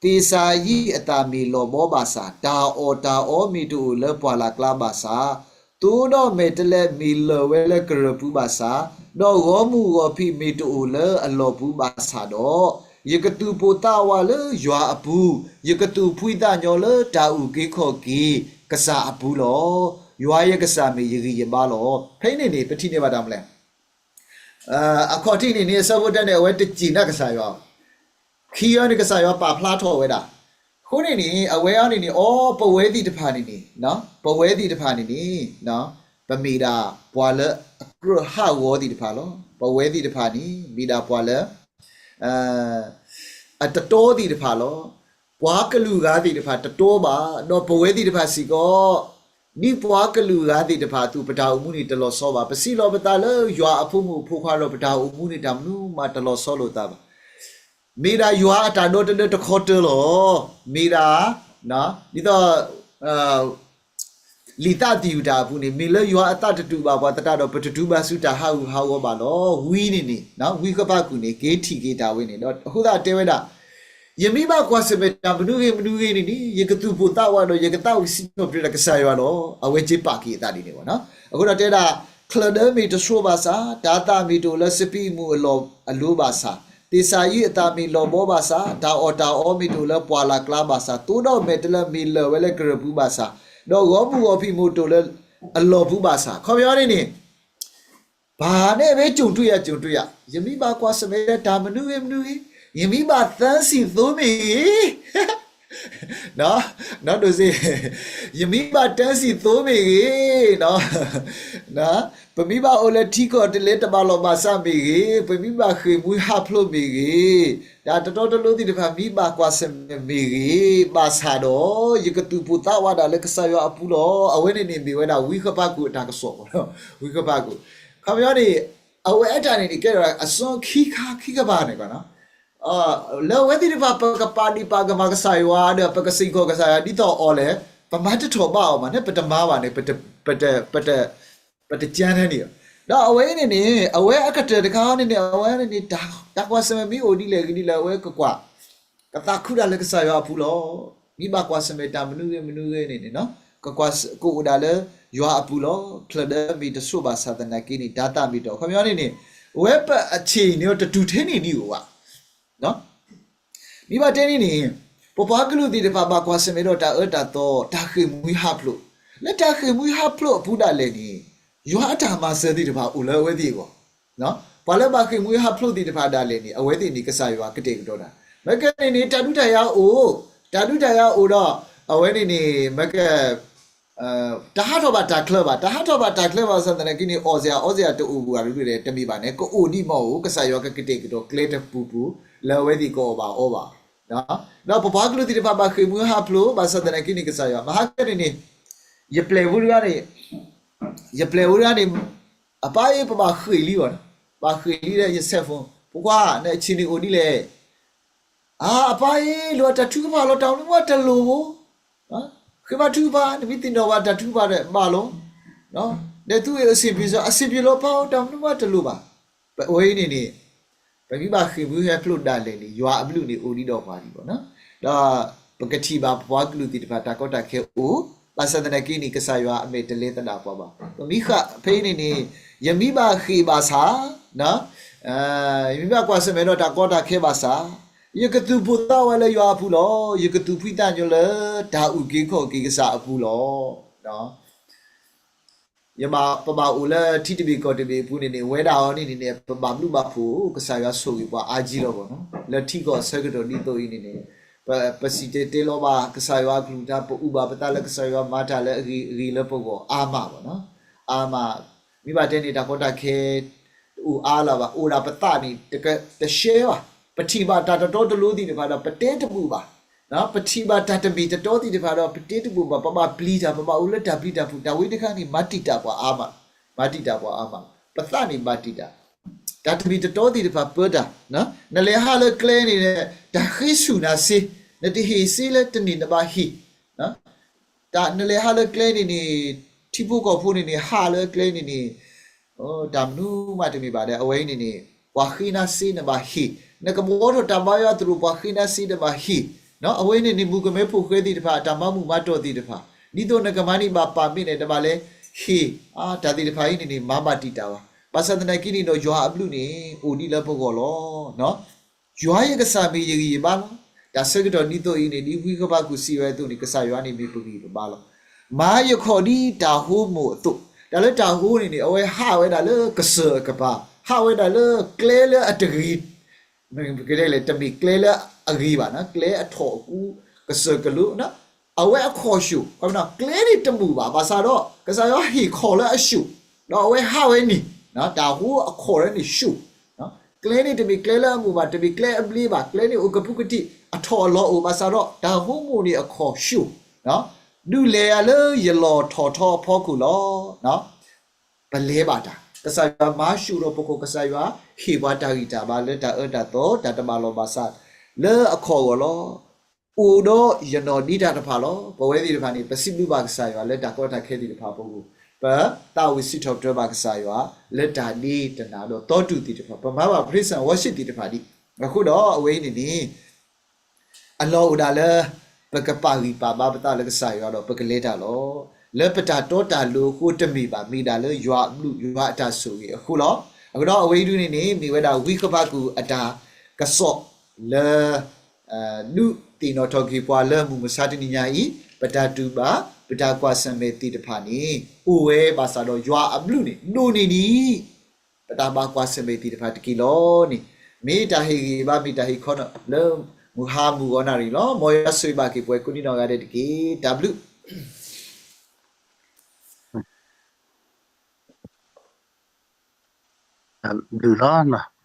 သ့ၣ်စၤယံးအသၣ်မ့ၢ်လီၤဘီဘၣ်ဆၣ်, တၢ်အီၣ်တၢ်အီမ့ၢ်တအိၣ်လၢပှၢ်လၢ်ကျါဘၣ်ဆၣ်, သိဒီးမဲာ်တဲးလဲးမ့ၢ်လၢာ်ဝဲလၢကရၢၢ်ပူၤဘၣ်ဆၣ်, ဒီးဂီၤမုၢ်ဂီၤဖံးမ့ၢ်တအိၣ်လၢအလီၢ်ပူၤဘၣ်ဆၣ်ဒီး, ယကသူၣ်ပိၢ်သးဝးလၢယွၤအပူၤ, ယကသူၣ်ဖှံသးညီလၢတၢ်အုၣ်က့ၤခီၣ်က့ၤကစၢ်အပူၤလီၤ. ယွၤယကစၢ်မ့ၢ်ယဂံၢ်ယဘါလီၤ. ဖဲအံၤန့ၣ်န့ၣ် ပထံၣ်န့ၢ်ဘၣ်တၢ်မနုၤလဲၣ်. အခီၣ်ထံးန့ၣ်န့ၣ် အဆၢဖိတၢန့ၣ် အဝဲတစံၣ်နၢ်ကစၢ်ယွၤ, ခံအံၤန့ၣ် ကစၢ်ယွၤပာ်ဖျါထီၣ်ဝဲဒၣ်. အဃိန့ၣ်န့ၣ် အဝဲအံၤန့ၣ်န့ၣ် အီ ပဝဲသ့ၣ်တဖၣ်န့ၣ်န့ၣ်, ပဝဲသ့ၣ်တဖၣ်န့ၣ်န့ၣ် ပမ့ၢ်ဒၣ်ပှၤလၢအကြၢးဟးဂီၤသ့ၣ်တဖၣ်လီၤ. ပဝဲသ့ၣ်တဖၣ်န့ၣ် မ့ၢ်ဒၣ်ပှၤလၢ အတတီသ့ၣ်တဖၣ်လီၤ. ပှၤကလုာ်ဂၤသ့ၣ်တဖၣ်တတီဘၣ်, ဒီးပဝဲသ့ၣ်တဖၣ်စ့ၢ်ကီး ဒ်ပှၤကလုာ်ဂၤသ့ၣ်တဖၣ်အသိး ပတၢ်အိၣ်မူန့ၣ်တလီၤဆီဘၣ်. ပစံးလီၤပသးလၢယွၤအဖိမုၣ်အဖိခွါဒီး ပတၢ်အိၣ်မူန့ၣ် တၢ်မနုၤမးတလီၤဆီလိာ်သးဘၣ်. မ့ၢ်ဒၣ်ယွၤအတၢ်ဒီတဒၢတခီတၢၢ်လီၤ. မ့ၢ်ဒၣ် ဒ်သိး လံာ်သးသယုၢ်တၢ်အပူၤန့ၣ် မ့ၢ်လၢယွၤအသးတတူၢ်ဘၣ်ပှၤသတးဒီး ပတတုၤဘၣ်ဆူတၢ်ဟးဂူာ်ဟးဂီၤဘၣ်လီၤ. ဝံၤန့ၣ်န့ၣ် ဝံဃပၢ်ကူၣ်န့ၣ် က့ၤထံၣ်က့ၤတၢ်ဝဲန့ၣ် ဒီးအဃိသတးတဲဝဲဒၣ်, ယမ့ၢ်ဘၣ်ကွၢ်ဆၢၣ်မဲာ်တၢ်မနုၤဂ့ၤမနုၤဂ့ၤန့ၣ်န့ၣ် ယကသူၣ်ပိၢ်သးဝးဒီး ယကသးဝံၣ်စံးထီၣ်ပတြၢၤဒီးကစၢ်ယွၤလီၤ. အဝဲက့ၤပာ်က့ၤအသးဒ်န့ၣ်ဘၣ်နီၤ. အဃိဒီးတဲဒၣ်, ချၢၣ်ဒၢမ့ၢ်တဆှိဘၣ်ဆၣ်, တၤသၣ်မ့ၢ်တအိၣ်လၢစပံးမုၢ်အလီၢ်အလိၤဘၣ်ဆၣ်, သ့ၣ်စၤယံးအသၣ်မ့ၢ်လီၤဘီဘၣ်ဆၣ်, တၢ်အီၣ်တၢ်အီမ့ၢ်တအိၣ်လၢပှၢ်လၢ်ကျါဘၣ်ဆၣ်, သိဒီးမဲာ်တလၢမ့ၢ်လၢာ်ဝဲလၢကရၢၢ်ပူၤဘၣ်ဆၣ်, ဒီးဂီၤမုၢ်ဂီၤဖံးမ့ၢ်တအိၣ်လၢအလီၢ်ပူၤဘၣ်ဆၣ်, ခီပညီန့ၣ်န့ၣ် ဘၣ်န့ၣ်ဝဲ ကြုံတွေ့ရ ကြုံတွေ့ရ, ယမ့ၢ်ဘၣ်ကွၢ်ဆၢၣ်မဲာ်တၢ်မနုၤဂ့ၤမနုၤဂ့ၤ, ယမ့ၢ်ဘၣ်သၢဆံသိမ့ၢ်ဂ့ၤ, နီၢ်ဒိၣ်စ့, ယမ့ၢ်ဘၣ်တၢဆံသိမ့ၢ်ဂ့ၤ, ပမ့ၢ်ဘၣ်အိၣ်လၢထံကီၢ်တလဲတဘၣ်လီၢ်ဘၣ်စးမ့ၢ်ဂ့ၤ, ပမ့ၢ်ဘၣ်ဃ့ၢ်မှံဟးဖျိးမ့ၢ်ဂ့ၤ, တၢ်တတီတလိၤသ့ၣ်တဖၣ်မ့ၢ်ဘၣ်ကွၢ်ဆၢၣ်မဲာ်မ့ၢ်ဂ့ၤ, ဘၣ်ဆၣ်ဒီး ယကသူၣ်ပိၢ်သးဝးဒၣ်လၢကစၢ်ယွၤအပူၤလီၤ. အဝဲန့ၣ်န့ၣ်မ့ၢ်ဝဲဒၣ်ဝံဃပၢ်ကူၣ်အတၢ်ကစီၣ်, ဝံဃပၢ်ကူၣ်, ခီပညီန့ၣ် အဝဲအတၢ်န့ၣ်န့ၣ် ကဲထီၣ်အစိခံခါခံကပၤန့ၣ် လၢအဝဲသ့ၣ်တဖၣ် ပကပာ်ဒံးပာ်ကမၣ်ကစၢ်ယွၤဒီး ပကစံးကီၢ်ကစၢ်ယွၤ ဒ်သိးအီၤလဲၣ်, ပမၤတထီၣ်ဘၣ်အီၤမးန့ၣ် ပတမၤဘၣ်န့ၣ် ပတကၢန့ၣ်, ဒီးအဝဲအံၤန့ၣ်န့ၣ် အဝဲအကတၢၢ်တခါအံၤန့ၣ်န့ၣ် အဝဲန့ၣ်န့ၣ် တၢ်ကွၢ်ဆၢၣ်မဲာ်မ့ၢ်အိၣ်ဒ်လဲၣ်ဂ့ၤဒ်လဲၣ် အဝဲကကွၢ် ကသးခုဒၣ်လၢကစၢ်ယွၤအပူၤလီၤ. မ့ၢ်ဘၣ်ကွၢ်ဆၢၣ်မဲာ်တၢ်မနုၤဂ့ၤမနုၤဂ့ၤန့ၣ်န့ၣ် ကကွၢ်ကအိၣ်ဒၣ်လၢယွၤအပူၤလီၤ. ချၢၣ်ဒၢမ့ၢ်တဆှိဘၣ်ဆၣ်သနာ်က့န့ၣ် တၤသၣ်မ့ၢ်တအိၣ် ခီပညီန့ၣ်န့ၣ် အဝဲပအဆ့ၣ်န့ၣ်တတူၢ်ထဲန့ၣ်ဒံးအိၣ်ဘၣ် မ့ၢ်ဘၣ်တဲန့ၣ်န့ၣ် ပပှၤကလုာ်သ့ၣ်တဖၣ်ဘၣ်ကွၢ်ဆၢၣ်မဲာ်ဒီးတၢ်အၢတၢ်သီ တၢ်ဃ့ၢ်မှံဟးဖျိး, လၢတၢ်ဃ့ၢ်မှံဟးဖျိးအပူၤဒၣ်လဲာ်န့ၣ် ယွၤအတၢ်မၤစၢၤသ့ၣ်တဖၣ်အိၣ်လၢအဝဲသ့ၣ်အဂီၢ်, ပှၤလၢဘၣ်ဃ့ၢ်မှံဟးဖျိးသ့ၣ်တဖၣ်ဒၣ်လဲာ်န့ၣ် အဝဲသ့ၣ်န့ၣ် ကစၢ်ယွၤကတဲာ်ကတီၤတၢ်, မ့ၢ်ကဲန့ၣ်န့ၣ် တၢ်ဒုးတၢ်ယၤအိၣ်, တၢ်ဒုးတၢ်ယၤအိၣ်ဒီး အဝဲန့ၣ်န့ၣ် မ့ၢ်ကဲ တဟးထီၣ်ဘၣ်တၢ်ချၢဘၣ်, တဟးထီၣ်ဘၣ်တၢ်ချၢဘၣ်ဆၣ်သနာ်က့န့ၣ် အီၣ်စ့ၢ်အီစ့ၢ်တအိၣ်ဘၣ်ဒ်လဲၣ် တမ့ၢ်ဘၣ်န့ၣ် ကအိၣ်ဒံးမ့ၢ်အိၣ် ကစၢ်ယွၤကကတဲာ်ကတီၤကျဲတပူၤပူၤ လၢအဝဲသ့ၣ်ကအီၣ်ဘၣ်အီဘၣ်, ဒီးပပှၤကလုာ်သ့ၣ်တဖၣ်ဘၣ်ဃ့ၢ်မှံဟးဖျိး ဘၣ်ဆၣ်သနာ်က့န့ၣ် ကစၢ်ယွၤ မဟါကဲန့ၣ်န့ၣ် ယပျဲၢ်ဖိတဂၤန့ၣ် ယပျဲၢ်ဖိတဂၤန့ၣ် အပၢ်အံၤ ပဘၣ်ဃ့ၢ်လံဘၣ်, ဘၣ်ဃ့ၢ်လံဒီး ယဆဲးဖိ, ဖိခွါ နဆ့ၣ်န့ၣ်အိၣ်ဒ်လဲၣ် အါ အပၢ်အံၤ လိၣ်အတၢ်ထုကဖၣ်လီၤ တၢ်မနုၤမးတလိၣ်ဘၣ်, ဃ့ဘါထုကဖၣ် နမ့ၢ်သ့ၣ်နီၣ်ဘၣ်တၢ်ထုကဖၣ်ဒီးဘၣ်လီၤ, ဒီးသူၣ်အ့ၣ်အဆ့ၣ်ပျံၤစီ အဆ့ၣ်ပျံၤလီၤပၢ်ဧၢ တၢ်မနုၤမးတလိၣ်ဘၣ်, ပဝဲအံၤန့ၣ်န့ၣ် ပမ့ၢ်ဘၣ်ဃ့ၢ်မှံဟးဖျိးဒၣ်လဲာ်န့ၣ် ယွၤအဘျုးန့ၣ်အိၣ်ဒံးဒီးပှၤဒံးဘၣ်, ဒီးပကထံၣ်ဘၣ်ပပှၤကလုာ်သ့ၣ်တဖၣ်တၢ်ကီတၢ်ခဲအိၣ်, ဘၣ်ဆၣ်သနာ်က့န့ၣ် ကစၢ်ယွၤအမဲာ်တလဲသဒၣ်ပှၤဘၣ်, ပမ့ၢ်ဃးဖဲအံၤန့ၣ်န့ၣ် ယမ့ၢ်ဘၣ်ဃ့ၢ်ဘၣ်ဆၣ် ယမ့ၢ်ဘၣ်ကွၢ်ဆၢၣ်မဲာ်ဒီးတၢ်ကီတၢ်ခဲဘၣ်ဆၣ်, ယကသူၣ်ပိၢ်သးဝးလၢယွၤအပူၤလီၤ. ယကသူၣ်ဖှံသးညီလၢတၢ်အုၣ်က့ၤခီၣ်က့ၤကစၢ်အပူၤလီၤ. ယဘၣ် ပဘၣ်အိၣ်လၢထံတဘ့ၣ်ကီၢ်တဘ့ၣ်အပူၤန့ၣ်န့ၣ် ဝဲဒၣ်အီၤန့ၣ်န့ၣ် ပဘၣ်ဘျုးဘၣ်ဖှိၣ် ကစၢ်ယွၤဆိၣ်ဂ့ၤပှၤအါကံလီၤဘၣ်နီၤ, လၢထံကီၢ်အဆၢကတီၢ်ဒ်သိးအံၤန့ၣ်န့ၣ် ပ ပစံၣ်တဲၤတဲလီၤဘၣ်ကစၢ်ယွၤအကလုၢ်ကထါ ပအုၣ်ဘၣ်ပသးလၢကစၢ်ယွၤမၤတၢ်လၢအဂ့ၤအဂ့ၤလၢပဂီၢ်အါမးဘၣ်နီၤ, အါမး, မ့ၢ်ဘၣ်တဲန့ၣ် တၢ်ကီတၢ်ခဲ တအိၣ်အါလၢၤဘၣ်, အိၣ်ဒၣ်ပသးန့ၣ် တက တရှဲဘၣ်, ပထံၣ်ဘၣ်တၢ်တတီတလိၤသ့ၣ်တဖၣ်ဒီး ပတဲတဘူၣ်ဘၣ်, ပထံၣ်ဘၣ်တၢ်တမ့ၢ်တတီသ့ၣ်တဖၣ်ဒီး ပတဲတဘူၣ်ဘၣ်, ပဘၣ်ပျံၤတၢ်, ပဘၣ်အိၣ်လၢတၢ်ပျံၤတၢ်ဖုး, တၢ်ဝဲတခါန့ၣ် မၤတံာ်တာ်ပှၤအါမး, မၤတံာ်တာ်ပှၤအါမး, ပသးန့ၣ်မၤတံာ်တာ်, တၢ်တမ့ၢ်တတီသ့ၣ်တဖၣ်ပၢတၢ်, နလဲၤဟးလၢကျဲန့ၣ် တၢ်ဃ့ဆူၣ်နၤစ့, နတဟ့ၣ်စ့လၢတန့ၢ်နဘၣ်ဟ့ၣ် တၢ်နလဲၤဟးလၢကျဲန့ၣ်န့ၣ် ထံဖိကီၢ်ဖိန့ၣ်န့ၣ် ဟးလၢကျဲန့ၣ်န့ၣ် တၢ်မနုၤမးတမ့ၢ်ဘၣ်ဒီး အဝဲအံၤန့ၣ်န့ၣ် ပှၤဃ့နၤစ့နဘၣ်ဟ့ၣ်, နကဘှီထီၣ်တၢ်ဘါယွၤသရိာ် ပှၤဃ့နၤစ့နဘၣ်ဟ့ၣ်, အဝဲအံၤန့ၣ်န့ၣ် မုၣ်ကမဲဖိဃဲသ့ၣ်တဖၣ် အတၢ်မၤမုာ်မၤတီၢ်သ့ၣ်တဖၣ် ဒ်သိးနကမၤန့ၢ်ဘၣ်ပၢ်မ့ၢ်န့ၣ် တဘၣ်လဲၤဟ့ၣ်, တၢ်သ့ၣ်တဖၣ်အံၤန့ၣ်န့ၣ် မၤဘၣ်တံာ်တာ်ဘၣ်, ဘၣ်ဆၣ်သနာ်က့န့ၣ်ဒီး ယွၤအဘျုးန့ၣ် အိၣ်ဒံးလၢပဂီၢ်လီၤ. ယွၤယကစၢ်မ့ၢ်ယဂံၢ်ယဘါလီၤ. တၢ်ဆၢကတီၢ်ဒ်သိးအံၤန့ၣ် ဒ်ဝံဃဘးကူာ်စံးဝဲအသိးန့ၣ် ကစၢ်ယွၤန့ၣ်မ့ၢ်ပဂံၢ်ပဘါလီၤ. မၤယခီၣ်ဒ်တၢ်ဟိမိၣ်အသိး, တၢ်လၢတၢ်ဟိန့ၣ်န့ၣ် အဝဲဟးဝဲဒၣ်လၢကစၢၢ်အကပၤ, ဟးဝဲဒၣ်လၢကျဲလၢအတဂ့ၤ မ့ၢ်ကတဲလဲၣ် တမ့ၢ်ကျဲလၢအဂ့ၤဘၣ်နီၤ, ကျဲအထီၣ်အကူ ကစၢၢ်ကလိၤ, အဝဲအခီၣ်ဆူၣ်, ကျဲန့ၣ်တမုာ်ဘၣ်, ဘၣ်ဆၣ်ဒီး ကစၢ်ယွၤဟ့ၣ်ခီၣ်လၢအဆူၣ်, ဒီးအဝဲဟးဝဲန့ၣ်, တၢ်ဟိအခီၣ်လၢန့ၣ်ဆူၣ်, ကျဲန့ၣ်တမ့ၢ်ကျဲလၢအမုာ်ဘၣ်, တမ့ၢ်ကျဲအဘျ့ဘၣ်, ကျဲန့ၣ်အိၣ်ကပုၢ်ကတံာ် အထီၣ်အလီၤအိၣ်, ဘၣ်ဆၣ်ဒီး တၢ်ဟိမိၣ်န့ၣ်အခီၣ်ဆူၣ်, ဒုးလဲၤယၤလၢယလီၢ်ထီၣ်ထီအဖီခိၣ်လီၤ. ပလဲၤဘၣ်တၢ်, ကစၢ်ယွၤမၤဆူၣ်ဒီးပခီၣ်, ကစၢ်ယွၤဟ့ၣ်ပှၤတၢ်ဂံၢ်တၢ်ဘါလၢတၢ်အၢတၢ်သီ တၢ်တဘၣ်လီၢ်ဘၣ်စးလၢအခီၣ်အဂီၢ်လီၤ. အိၣ်ဒီးယနီၢ်ဒံးတၢ်တဖၣ်လီၤ. ပဝဲသ့ၣ်တဖၣ်န့ၣ် ပစံးဘျုးဘၣ်ကစၢ်ယွၤလၢတၢ်ကီတၢ်ခဲသ့ၣ်တဖၣ်အပူၤ, ပသးဝံၣ်စံးထီၣ်ပတြၢၤဘၣ်ကစၢ်ယွၤ လၢတၢ်ဒ့တၢ်နၤဒီးသီတူၢ်သ့ၣ်တဖၣ်, ပမၤဘၣ် praise and worship သ့ၣ်တဖၣ်ဒံး, အဃိဒီးအဝဲအံၤန့ၣ်န့ၣ် အလီၢ်အိၣ်ဒၣ်လၢ ပကပာ်ဂံၢ်ပာ်ဘါပသးလၢကစၢ်ယွၤဒီးပကလဲၤတၢ်လီၤ. လၢပတၢ်တီတၢ်လိၤအဃိတမ့ၢ်ဘၣ်, မ့ၢ်ဒၣ်လၢယွၤအဘျုးယွၤအတၢ်ဆိၣ်ဂ့ၤအဃိလီၤ. အဃိဒီးအဝဲအံၤဒုန့ၣ်န့ၣ် မ့ၢ်ဝဲဒၣ်ဝံဃဘးကူာ်အတၢ်ကစီၣ်လၢ ဒုးသ့ၣ်နီၣ်ထီၣ်က့ၤပှၤလၢမုၢ်မဆါတနံၤညါအံၤ ပတၢ်တူၢ်ဘၣ် ပတၢ်ကွၢ်ဆၢၣ်မဲာ်သ့ၣ်တဖၣ်န့ၣ် အိၣ်ဝဲဘၣ်ဆၣ်ဒီးယွၤအဘျုးန့ၣ် ဒိၣ်န့ၢ်ဒံး ပတၢ်ဘၣ်ကွၢ်ဆၢၣ်မဲာ်သ့ၣ်တဖၣ်တက့ၢ်လီၤန့ၣ်, မ့ၢ်တၢ်ဟ့ၣ်ဂံၢ်ဘါ မ့ၢ်တၢ်ဟ့ၣ်ခီနီၣ်လၢမုၢ်ဟါမုၢ်ဂီၤနၣ်ရံၣ်လီၤ. မ်ယွၤဆိၣ်ဂ့ၤဘၣ်က့ၤပှၤကိးဒံနီၢ်ဂၤဒဲးတက့ၢ်. တၢ်ဘျုး ဘျုးလီၤ.